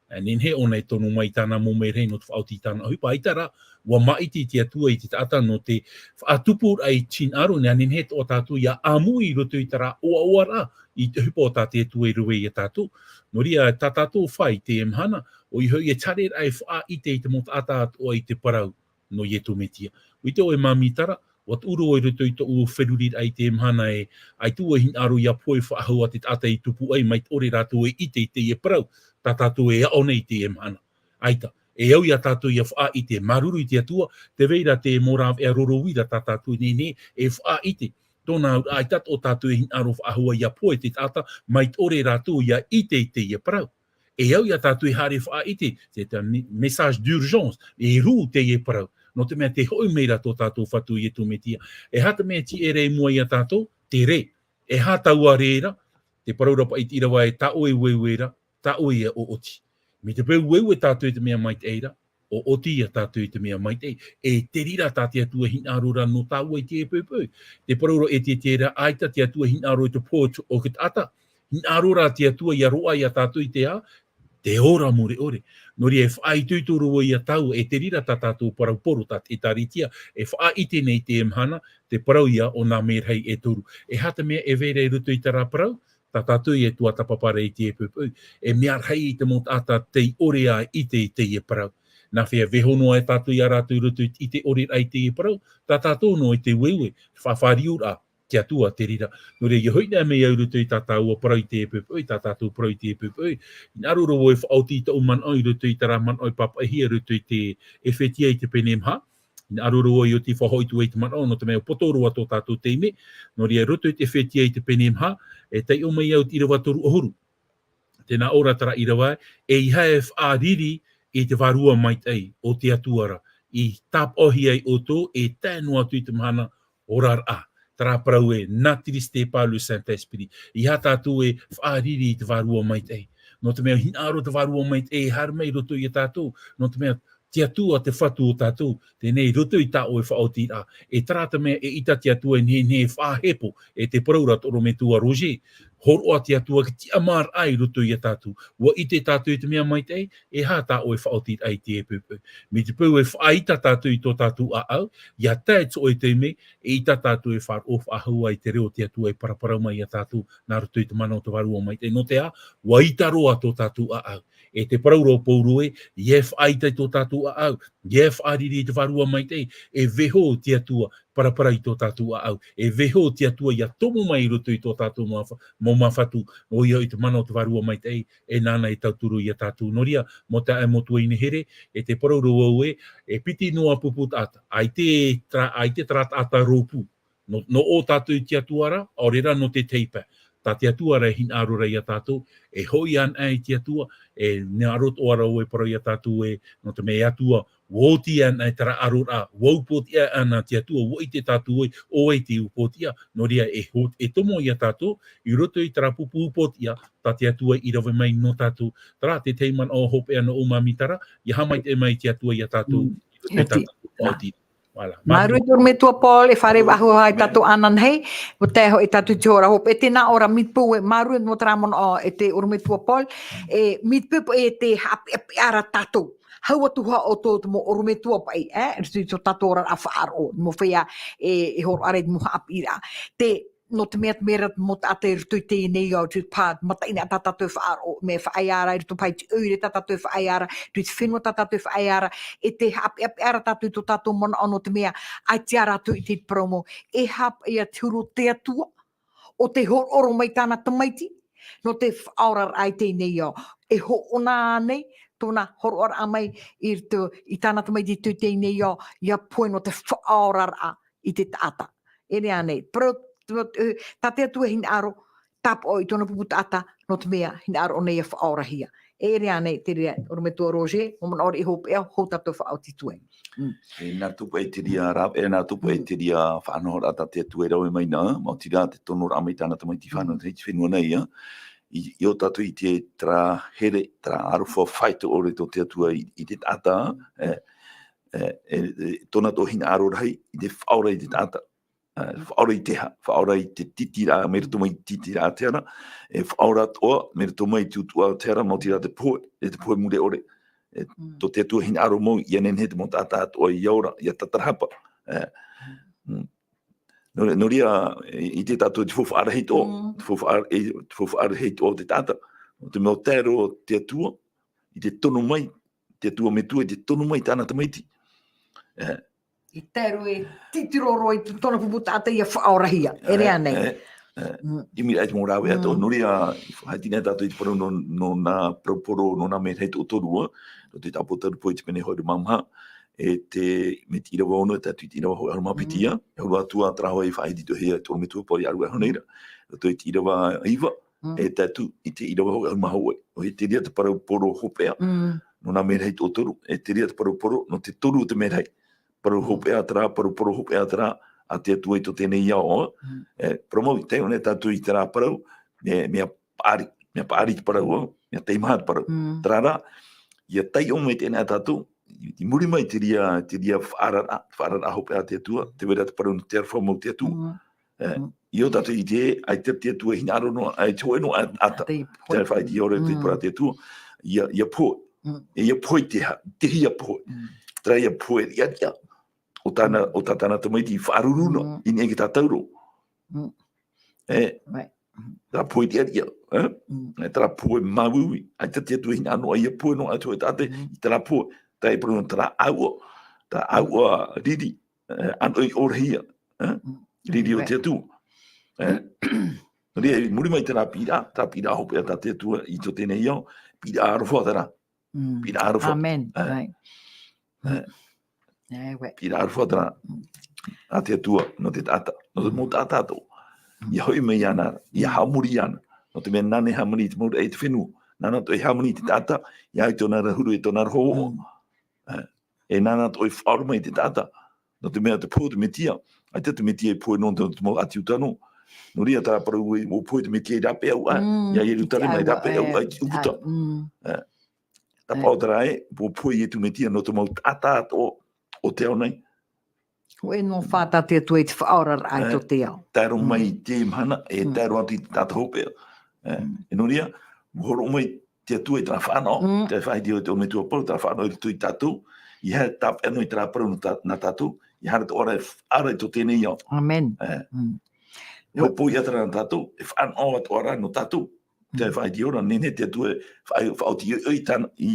E nehenehe ʻōna e tono mai i tāna mau merahi nō te faʻaoti i tāna ʻohipa, ʻaita rā, ʻua māʻiti te Atua i te taʻata nō te faʻatupuraʻa i te hinaʻaro, nā nehenehe atoʻa tātou ʻia ʻāmui i roto i terā ʻoaʻoaraʻa i te ʻohipa o tā te Atua i rave ia tātou. Nō reira, tā tātou fā i teie mahana, ʻoia hoʻi te fārereiraʻa e faʻaʻite i te mau taʻata atoʻa i te parau nō Ietu Metia. ʻUa ʻite ʻoe Māmī Tara, ʻua tuʻu roa i roto i tōʻu feruriraʻa i teie mahana ē, ʻaita e hinaʻaro ʻia pohe faʻahou ā te taʻata i tupu ai, mai te ʻore rātou e ʻite i teie parau, tā tātou e aʻo nei i teie mahana. ʻAita, e au ia tātou ʻia faʻaʻite, māuruuru i te Atua, tē vai ra te mau rāveʻa roro uira tā tātou i nehenehe e faʻaʻite. Tōna auraʻa, ʻaita atoʻa tātou e hinaʻaro faʻahou ʻia pohe te taʻata, mai te ʻore rātou ʻia ʻite i teie parau. E au ia tātou e haere faʻaʻite, te, te me-, message d'urgence, e rū teie parau. Nō te mea tē hoʻi mai ra tō tātou Fatu Ietu Metia. E aha te mea tē ʻere i mua ia tātou? Te rē. E aha taua rē ra? Tē parau ra paʻi te ʻīrava ē, tā ʻoe e ueue ra, tā ʻoe e ʻoʻoti. Mai te peu e ueue tātou i te mea maitaʻi ra, ʻoʻoti ia tātou i te mea maitaʻi. E te reira tā te Atua e hinaʻaro ra nō tāua i teie poʻipoʻi. Tē parau ra Etetere, ʻaita te Atua e hinaʻaro i te pō o te taʻata. Hinaʻaro rā te Atua ʻia roaʻa ia tātou i te aha? Te ora mure ʻore. Nō reira e faʻaitoito roa ia tāua, e te reira tā tātou parau poro tā te ʻĒtārētia, e faʻaʻite nei i teie mahana, te parau ia o nā merahi e toru. E aha te mea e vai ra i roto i terā parau? Tā tātou e tuatāpapa ra i teie poʻipoʻi. E mea rahi te mau taʻata tei ʻore ā ʻite i teie parau. Nā hea e vaiiho noa ai tātou ia rātou i roto i te ʻite ʻore ra i teie parau? Tā tātou noa i te ueue, faʻafāriuraʻa, te Atua te reira. Nō reira, ʻia hoʻi nei mai au i roto i tā tāua parau i teie poʻipoʻi, tā tātou parau i teie poʻipoʻi. Hinaʻaro roa vau e faʻaoti i tōʻu manaʻo i roto i terā manaʻo i pāpaʻihia i roto i te ʻEfetia i te pene maha. Hinaʻaro roa vau ʻia oti faʻahoʻi atu ai te manaʻo, nō te mea ʻua poto roa tō tātou taime. Nō reira, i roto i te ʻEfetia i te pene maha, e taiʻo mai au te ʻīrava toru ʻahuru. Tē nā ʻō ra terā ʻīrava, ʻeiaha e faʻariri i te Vārua Maitaʻi o te Atua ra, i tāpaʻohia ai ʻoutou, e tae noa atu i te mahana oraraʻa. Terā parau ē, n'attristez pas le Saint-Esprit. ʻEiaha tātou e faʻariri i te Vārua Maitaʻi. Nō te mea hinaʻaro te Vārua Maitaʻi e haere mai i roto ia tātou. Nō te mea te Atua te Fatu o tātou. Teie nei i roto i tā ʻoe faʻaotiraʻa. E terā te mea e ʻita te Atua e nehenehe e faʻahepo, e tē parau ra tō ʻorometua Roger. hōroʻa te Atua ki te tiʻamāraʻa i roto iā tātou. ʻUa ʻite tātou i te mea maitaʻi, e aha tā ʻoe faʻaotiraʻa i teie poʻipoʻi. Mai te peu e faʻaʻite tātou i tō tātou ʻāʻau, ʻia tae i te hōʻē taime, e ʻaita tātou e faʻaroʻo faʻahou i te reo o te Atua e paraparau mai iā tātou, nā roto i te mana o te Vārua Maitaʻi. Nō te aha, ʻua ʻita roa tō tātou ʻāʻau. E tē parau ra ʻo Pauro ē, ʻia faʻaʻite i tō tātou ʻāʻau, ʻia faʻariri i te Vārua Maitaʻi, e vaiiho te Atua, parapara i tō tātou ʻāʻau, e vaiiho te Atua ʻia tomo mai i roto i tō tātou mau fa-, mau māfatu, ʻoia hoʻi te mana o te Vārua Maitaʻi, e nāna e tauturu iā tātou. Nō reira, mau taeaʻe, mau tuahine here, e tē parau ra vau ē, e piti noa pupu taʻata, ʻaita terā, ʻaita terā taʻata rōpū, nō, nō ʻō tātou i te Atua ra, ʻaore rā nō te teipa. Tā te Atua rā e hinaʻaro ra iā tātou, e hoʻi anaʻe i te Atua, e hinaʻaro atoʻa ra vau e parau iā tātou ē, nō te mea e Atua, ʻua oti anaʻe terā ʻaroraʻa, ʻua upoʻotiʻa ana te Atua, ʻua ʻite tātou ē, ʻo vai te upoʻotiʻa, nō reira e ho-, e tomo iā tātou, i roto i terā pupu upoʻotiʻa, tā te Atua i rave mai nō tātou. Terā te tahi manaʻo hopeʻa nō ʻō māmitara, ʻia haʻamaitaʻi mai te Atua iā tātou, Mm. i roto i tā tātou faʻaoti. Voilà. Māuruuru i te ʻorometua Paul, e fare Māuruuru. Vāhu hai tātou ananahi, ʻo tae hoʻi tātou i te hora hopeʻa, e tēnā ʻoe ra, mai te peu ē, māuruuru nō terā manaʻo, e te ʻorometua Paul, e mai te peu e te haʻapeʻapeʻa ra tātou. Hau atu hoʻi ʻoutou te mau ʻorometua paʻi, e, i roto i tō tātou oraraʻa faʻaroʻo, mau feiā, e, e hōroʻa ra i te mau haʻapiʻiraʻa. Te, nō te mea, te mea ra mau taʻata i roto i teie nei ao, te pā, mataʻeinaʻa tā tātou e faʻaroʻo, mea faʻaea ra, i roto paʻi i te ʻoire tā tātou e faʻaea ra, i te fenua tā tātou e faʻaea ra, e te haʻapeʻapeʻa ra tātou i tō tātou manaʻo nō te mea, ʻaita rātou i te parau mau, e aha paʻi te huru o te Atua, ʻo tē horoʻa mai tāna tamaiti, nō te faʻaoraraʻa i teie nei ao. E hōʻona nei, tōna hōroʻaraʻa mai i roto, i tāna tamaiti i teie nei ao, ʻia pohe nō te faʻaoraraʻa i te taʻata. E rave nei, parau, tā te Atua e hinaʻaro, tāpaʻo i tōna pupu taʻata, nō te mea, hinaʻaro ʻōna ʻia faʻaorahia. E rave nei, te reira, ʻorometua Roger, mau manaʻo riʻi hopeʻa, hou tātou faʻaoti atu ai. Mm. E nā tō paʻi te reira rā, e nā tō paʻi Mm. te reira faʻanahoraʻa tā te Atua e rave mai na, maoti rā te tonoraʻa mai tāna tamaiti fānau Mm. i te fenua nei, ā. I, i ō tātou i te terā here, terā aroha faʻaitoito ʻore tō te Atua i, i te taʻata, e, e, e, e, tōna atoʻa hinaʻaro rahi, i te faʻaora i te taʻata. E, faʻaora i te aha, faʻaora i te tītīraʻa, mai roto mai i te tītīraʻa a te ara, e faʻaora atoʻa, mai roto mai i te utuʻa a te ara, maoti rā te pohe, e te pohe mure ʻore. E, Mm. tō te Atua hinaʻaro mau, ʻia nehenehe te mau taʻata atoʻa ʻia ora, ʻia tātarahapa. E, mm. Nō, nō reira, e, ʻite tātou i te faufaʻa rahi atoʻa, Mm. te faufaʻa, e, te faufaʻa rahi atoʻa o te taʻata. Nō te mea ʻua tae roa te Atua, i te tono mai, te Atua Metua i te tono mai tāna tamaiti. E, I te roa, e titiro roa i te tōna pupu taʻata ʻia faʻaorahia, e rave nei. E, e, Mm. ʻimiraʻa i te mau rāveʻa atoʻa, Mm. nō reira, i faʻaʻite nei tātou i te parau nō, nō nā parau poro, nō nā mea rahi e toru, ā, nō te tāpōtaurupō i te pene hōʻē ʻahuru mā maha, e te, mai te ʻīrava ono, e tae atu i te ʻīrava hōʻē ʻahuru mā piti, Mm. ā, e horo atu ā terā hoʻi i faʻaʻite i te hea, te ʻorometua Paul i ʻaruʻa iho nei ra, roto i te ʻīrava iva, Mm. e tae atu i te ʻīrava hōʻē ʻahuru mā hōʻē. ʻOia, terā te parau poro hopeʻa, Mm. nō nā mea rahi e toru, e terā te parau poro, nō te toru o te mea rahi. Parau Mm. hopeʻa terā, parau poro hopeʻa terā, a te Atua i tō teie nei ao, Mm. e, parau mau, i tae ʻōna tātou i terā parau, mea, mea paʻari, mea paʻari te parau, ā, mea teimaha te parau. Mm. Terā rā, ʻia taiʻo mai teie nei tātou, i, i muri mai te reira, te reira faʻaoraraʻa, faʻaoraraʻa hopeʻa a te Atua, tē vai ra te parau nō te aroha mau o te Atua. Mm. E, Mm. i ō tātou i te, ʻaita te Atua e hinaʻaro noa, ʻaita hōʻē noa ʻa, ʻa ta-, Te pohe. te faʻaiti ʻore te Mm. parau a te Atua, ʻia, ʻia pohe. Mm. E ʻia pohe te ha-, te hia pohe. Mm. Terā ʻia pohe riʻariʻa. ʻO tāna, Mm. ʻo tā tāna tamaiti i faʻaruru noa, Mm. i niʻa i te tātauro. Mm. E, Right. terā pohe riʻariʻa, e? Mm. E terā pohe māuiui. ʻAita te Atua e hinaʻaro noa, ʻia pohe noa atu e tātou, Mm. i terā pohe, terā e parau nō terā ʻāuʻa, terā ʻāuʻa riri, e, ʻānoʻi ʻōrahia, e? Mm. Riri o Right. te Atua. E? Nō reira, i muri mai terā piʻiraʻa, terā piʻiraʻa hopeʻa tā te Atua i tō teie nei ao, piʻiraʻa aroha terā. Mm. Piʻiraʻa aroha. Amen. E. Right. E. Mm. E, ʻoe. Piʻiraʻa aroha terā. Mm. A te Atua, nō te taʻata, nō te Mm. mau taʻata atoʻa. Mm. ʻIa hoʻi mai iāna ra, ʻia Mm. haʻamori iāna. Nō te mea nāna e hāmani i te mau raʻi e te fenua. Nāna atoʻa e hāmani i te taʻata, ʻia au i tōna ra huru e tōna ra hōhoʻa. Mm. E. E nāna atoʻa e faʻaora mai i te taʻata. Nō te mea te pohe o te Metia, ʻaita te Metia e pohe noa nō te mau ʻāti Iuta noa. Nō reira terā parau ē, ʻua pohe te Metia i rāpae au aʻe, Mm, ʻia Ierutarema i rāpae au aʻe, i te ʻūputa. Mm. E. Tāpaʻo terā ē, ʻua pohe Iesu Metia nō te mau taʻata atoʻa o te ao nei. Hōʻē noa fā tā te Atua i te faʻaoraraʻa i E, tō te ao. tae roa mai Mm. i te mahana, e Mm. tae roa atu i te taʻata hopeʻa. E, e nō reira, ʻua hōroʻa mai te Atua i terā faʻanaho, Mm. te faʻaʻite ʻo te ʻorometua Paul, terā faʻanaho i roto ia tātou, ʻeiaha e tāpeʻa noa i terā parau nō tā-, nā tātou, ʻeiaha rā tō ʻoe e faʻaara i tō teie nei ao. Amen. E. Mm. E hopoiʻa terā nā tātou, e faʻanaho atoʻa rā nō tātou. Te Mm. faʻaʻite ʻo rā, nehenehe te Atua e faʻa-, faʻaoti ʻoiʻoi tāna i,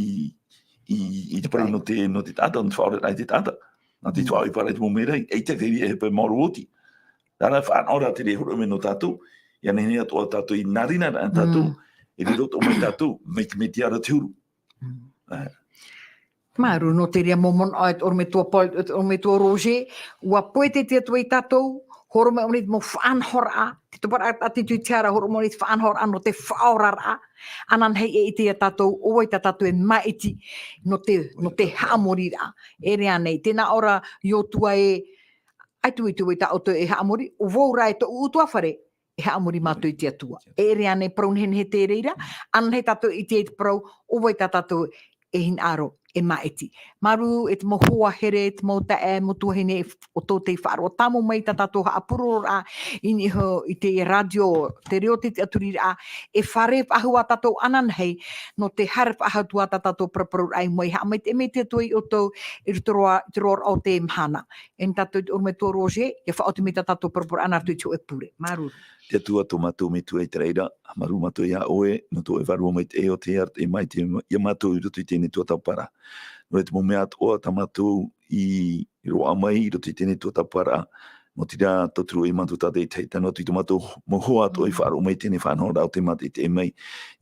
i, i te parau Right. nō te, nō te taʻata, nō te faʻaoraraʻa i te taʻata. Nā te Mm. faʻaʻohipa ra i te mau merahi, ʻeita te reira e pae maoro oti. Terā faʻanahoraʻa terā e hōroʻa mai nō tātou, ʻia nehenehe atoʻa tātou i nā reira rā tātou, Mm. e riro atoʻa mai tātou, mai te mea tiʻa ra te huru. Mm. E. Māuruuru nō te reira mau manaʻo e te ʻorometua Paul, e te ʻorometua Roger, ʻua poʻete te Atua ia tātou, hōroʻa mai ʻōna i te mau faʻanahoraʻa, te toparaʻa tātou i te hara, hōroʻa mai ʻōna i te faʻanahoraʻa nō te faʻaoraraʻa, ananahi e ʻite ia tātou, ʻo vai tā tātou e māʻiti, nō te, nō te haʻamoriraʻa. E ʻere ānei, tē nā ʻō ra Iosua ē, ʻaita vau i te vai tā ʻoutou e haʻamori, ʻo vau rā e tōʻu ʻutuāfare, e haʻamori mātou i te Atua. E ʻere ānei parau nehenehe te reira, ananahi tātou i te, i te parau, ʻo vai tā tātou e hinaʻaro, e māʻiti. Māuruuru, e te mau hoa here, e te mau taeaʻe, mau tuahine, ʻo tō te faʻaroʻo, tāmau mai tā tātou haʻapurororaʻa, i niʻa iho i te rātio, te reo te tiʻaturiraʻa, e fārereiraʻa tātou ananahi, nō te haere faʻahou atu ā tā tātou paraparau i mua, e haʻamaitaʻi mai te Atua ia ʻoutou, i roto roa, i te roaraʻa o te mahana. E nā tātou i te ʻorometua Roger, ʻia faʻaoti mai tā tātou paraparau nā roto i te hōʻē pure. Māuruuru. Te Atua tō mātou Metua i te raʻi ra, māuruuru mātou ia ʻoe, nō tō ʻoe vārua maitaʻi ʻo tē arataʻi mai te, ia mātou i roto i teie nei tuatāpaparaʻa. Nō reira te mau mea atoʻa tā mātou i roaʻa mai i roto i teie nei tuatāpaparaʻa, nō te reira tauturu ʻoe ia mātou tātaʻitahi, tae noa atu i tō mātou mau hoa atoʻa i Mm. faʻaroʻo mai i teie nei faʻanahoraʻa ʻo tē mātaʻitaʻi mai,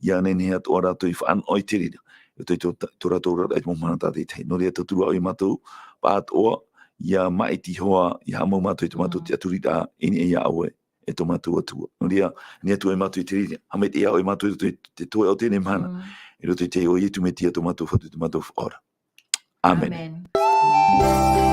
ʻia nehenehe atoʻa rātou i faʻanaho i te reira. I roto i tō, tō rātou oraraʻa i te mau mahana tātaʻitahi. Nō reira tauturu ʻoe ia mātou, paʻatoʻa, ʻia māʻiti iho ā, ʻia haʻamau mātou i tō mātou Mm. tiʻaturiraʻa, i niʻa ia ʻoe, e tō mātou Atua. Nō reira, nehenehe atu ā ia mātou i te reira, haʻamaitaʻi ia ʻoe ia mātou i roto i te, te toeʻa o teie nei mahana. Mm. I roto i te iʻoa o Iesu Mesia tō mātou Fatu, tō mātou Faʻaora. Amen. Amen.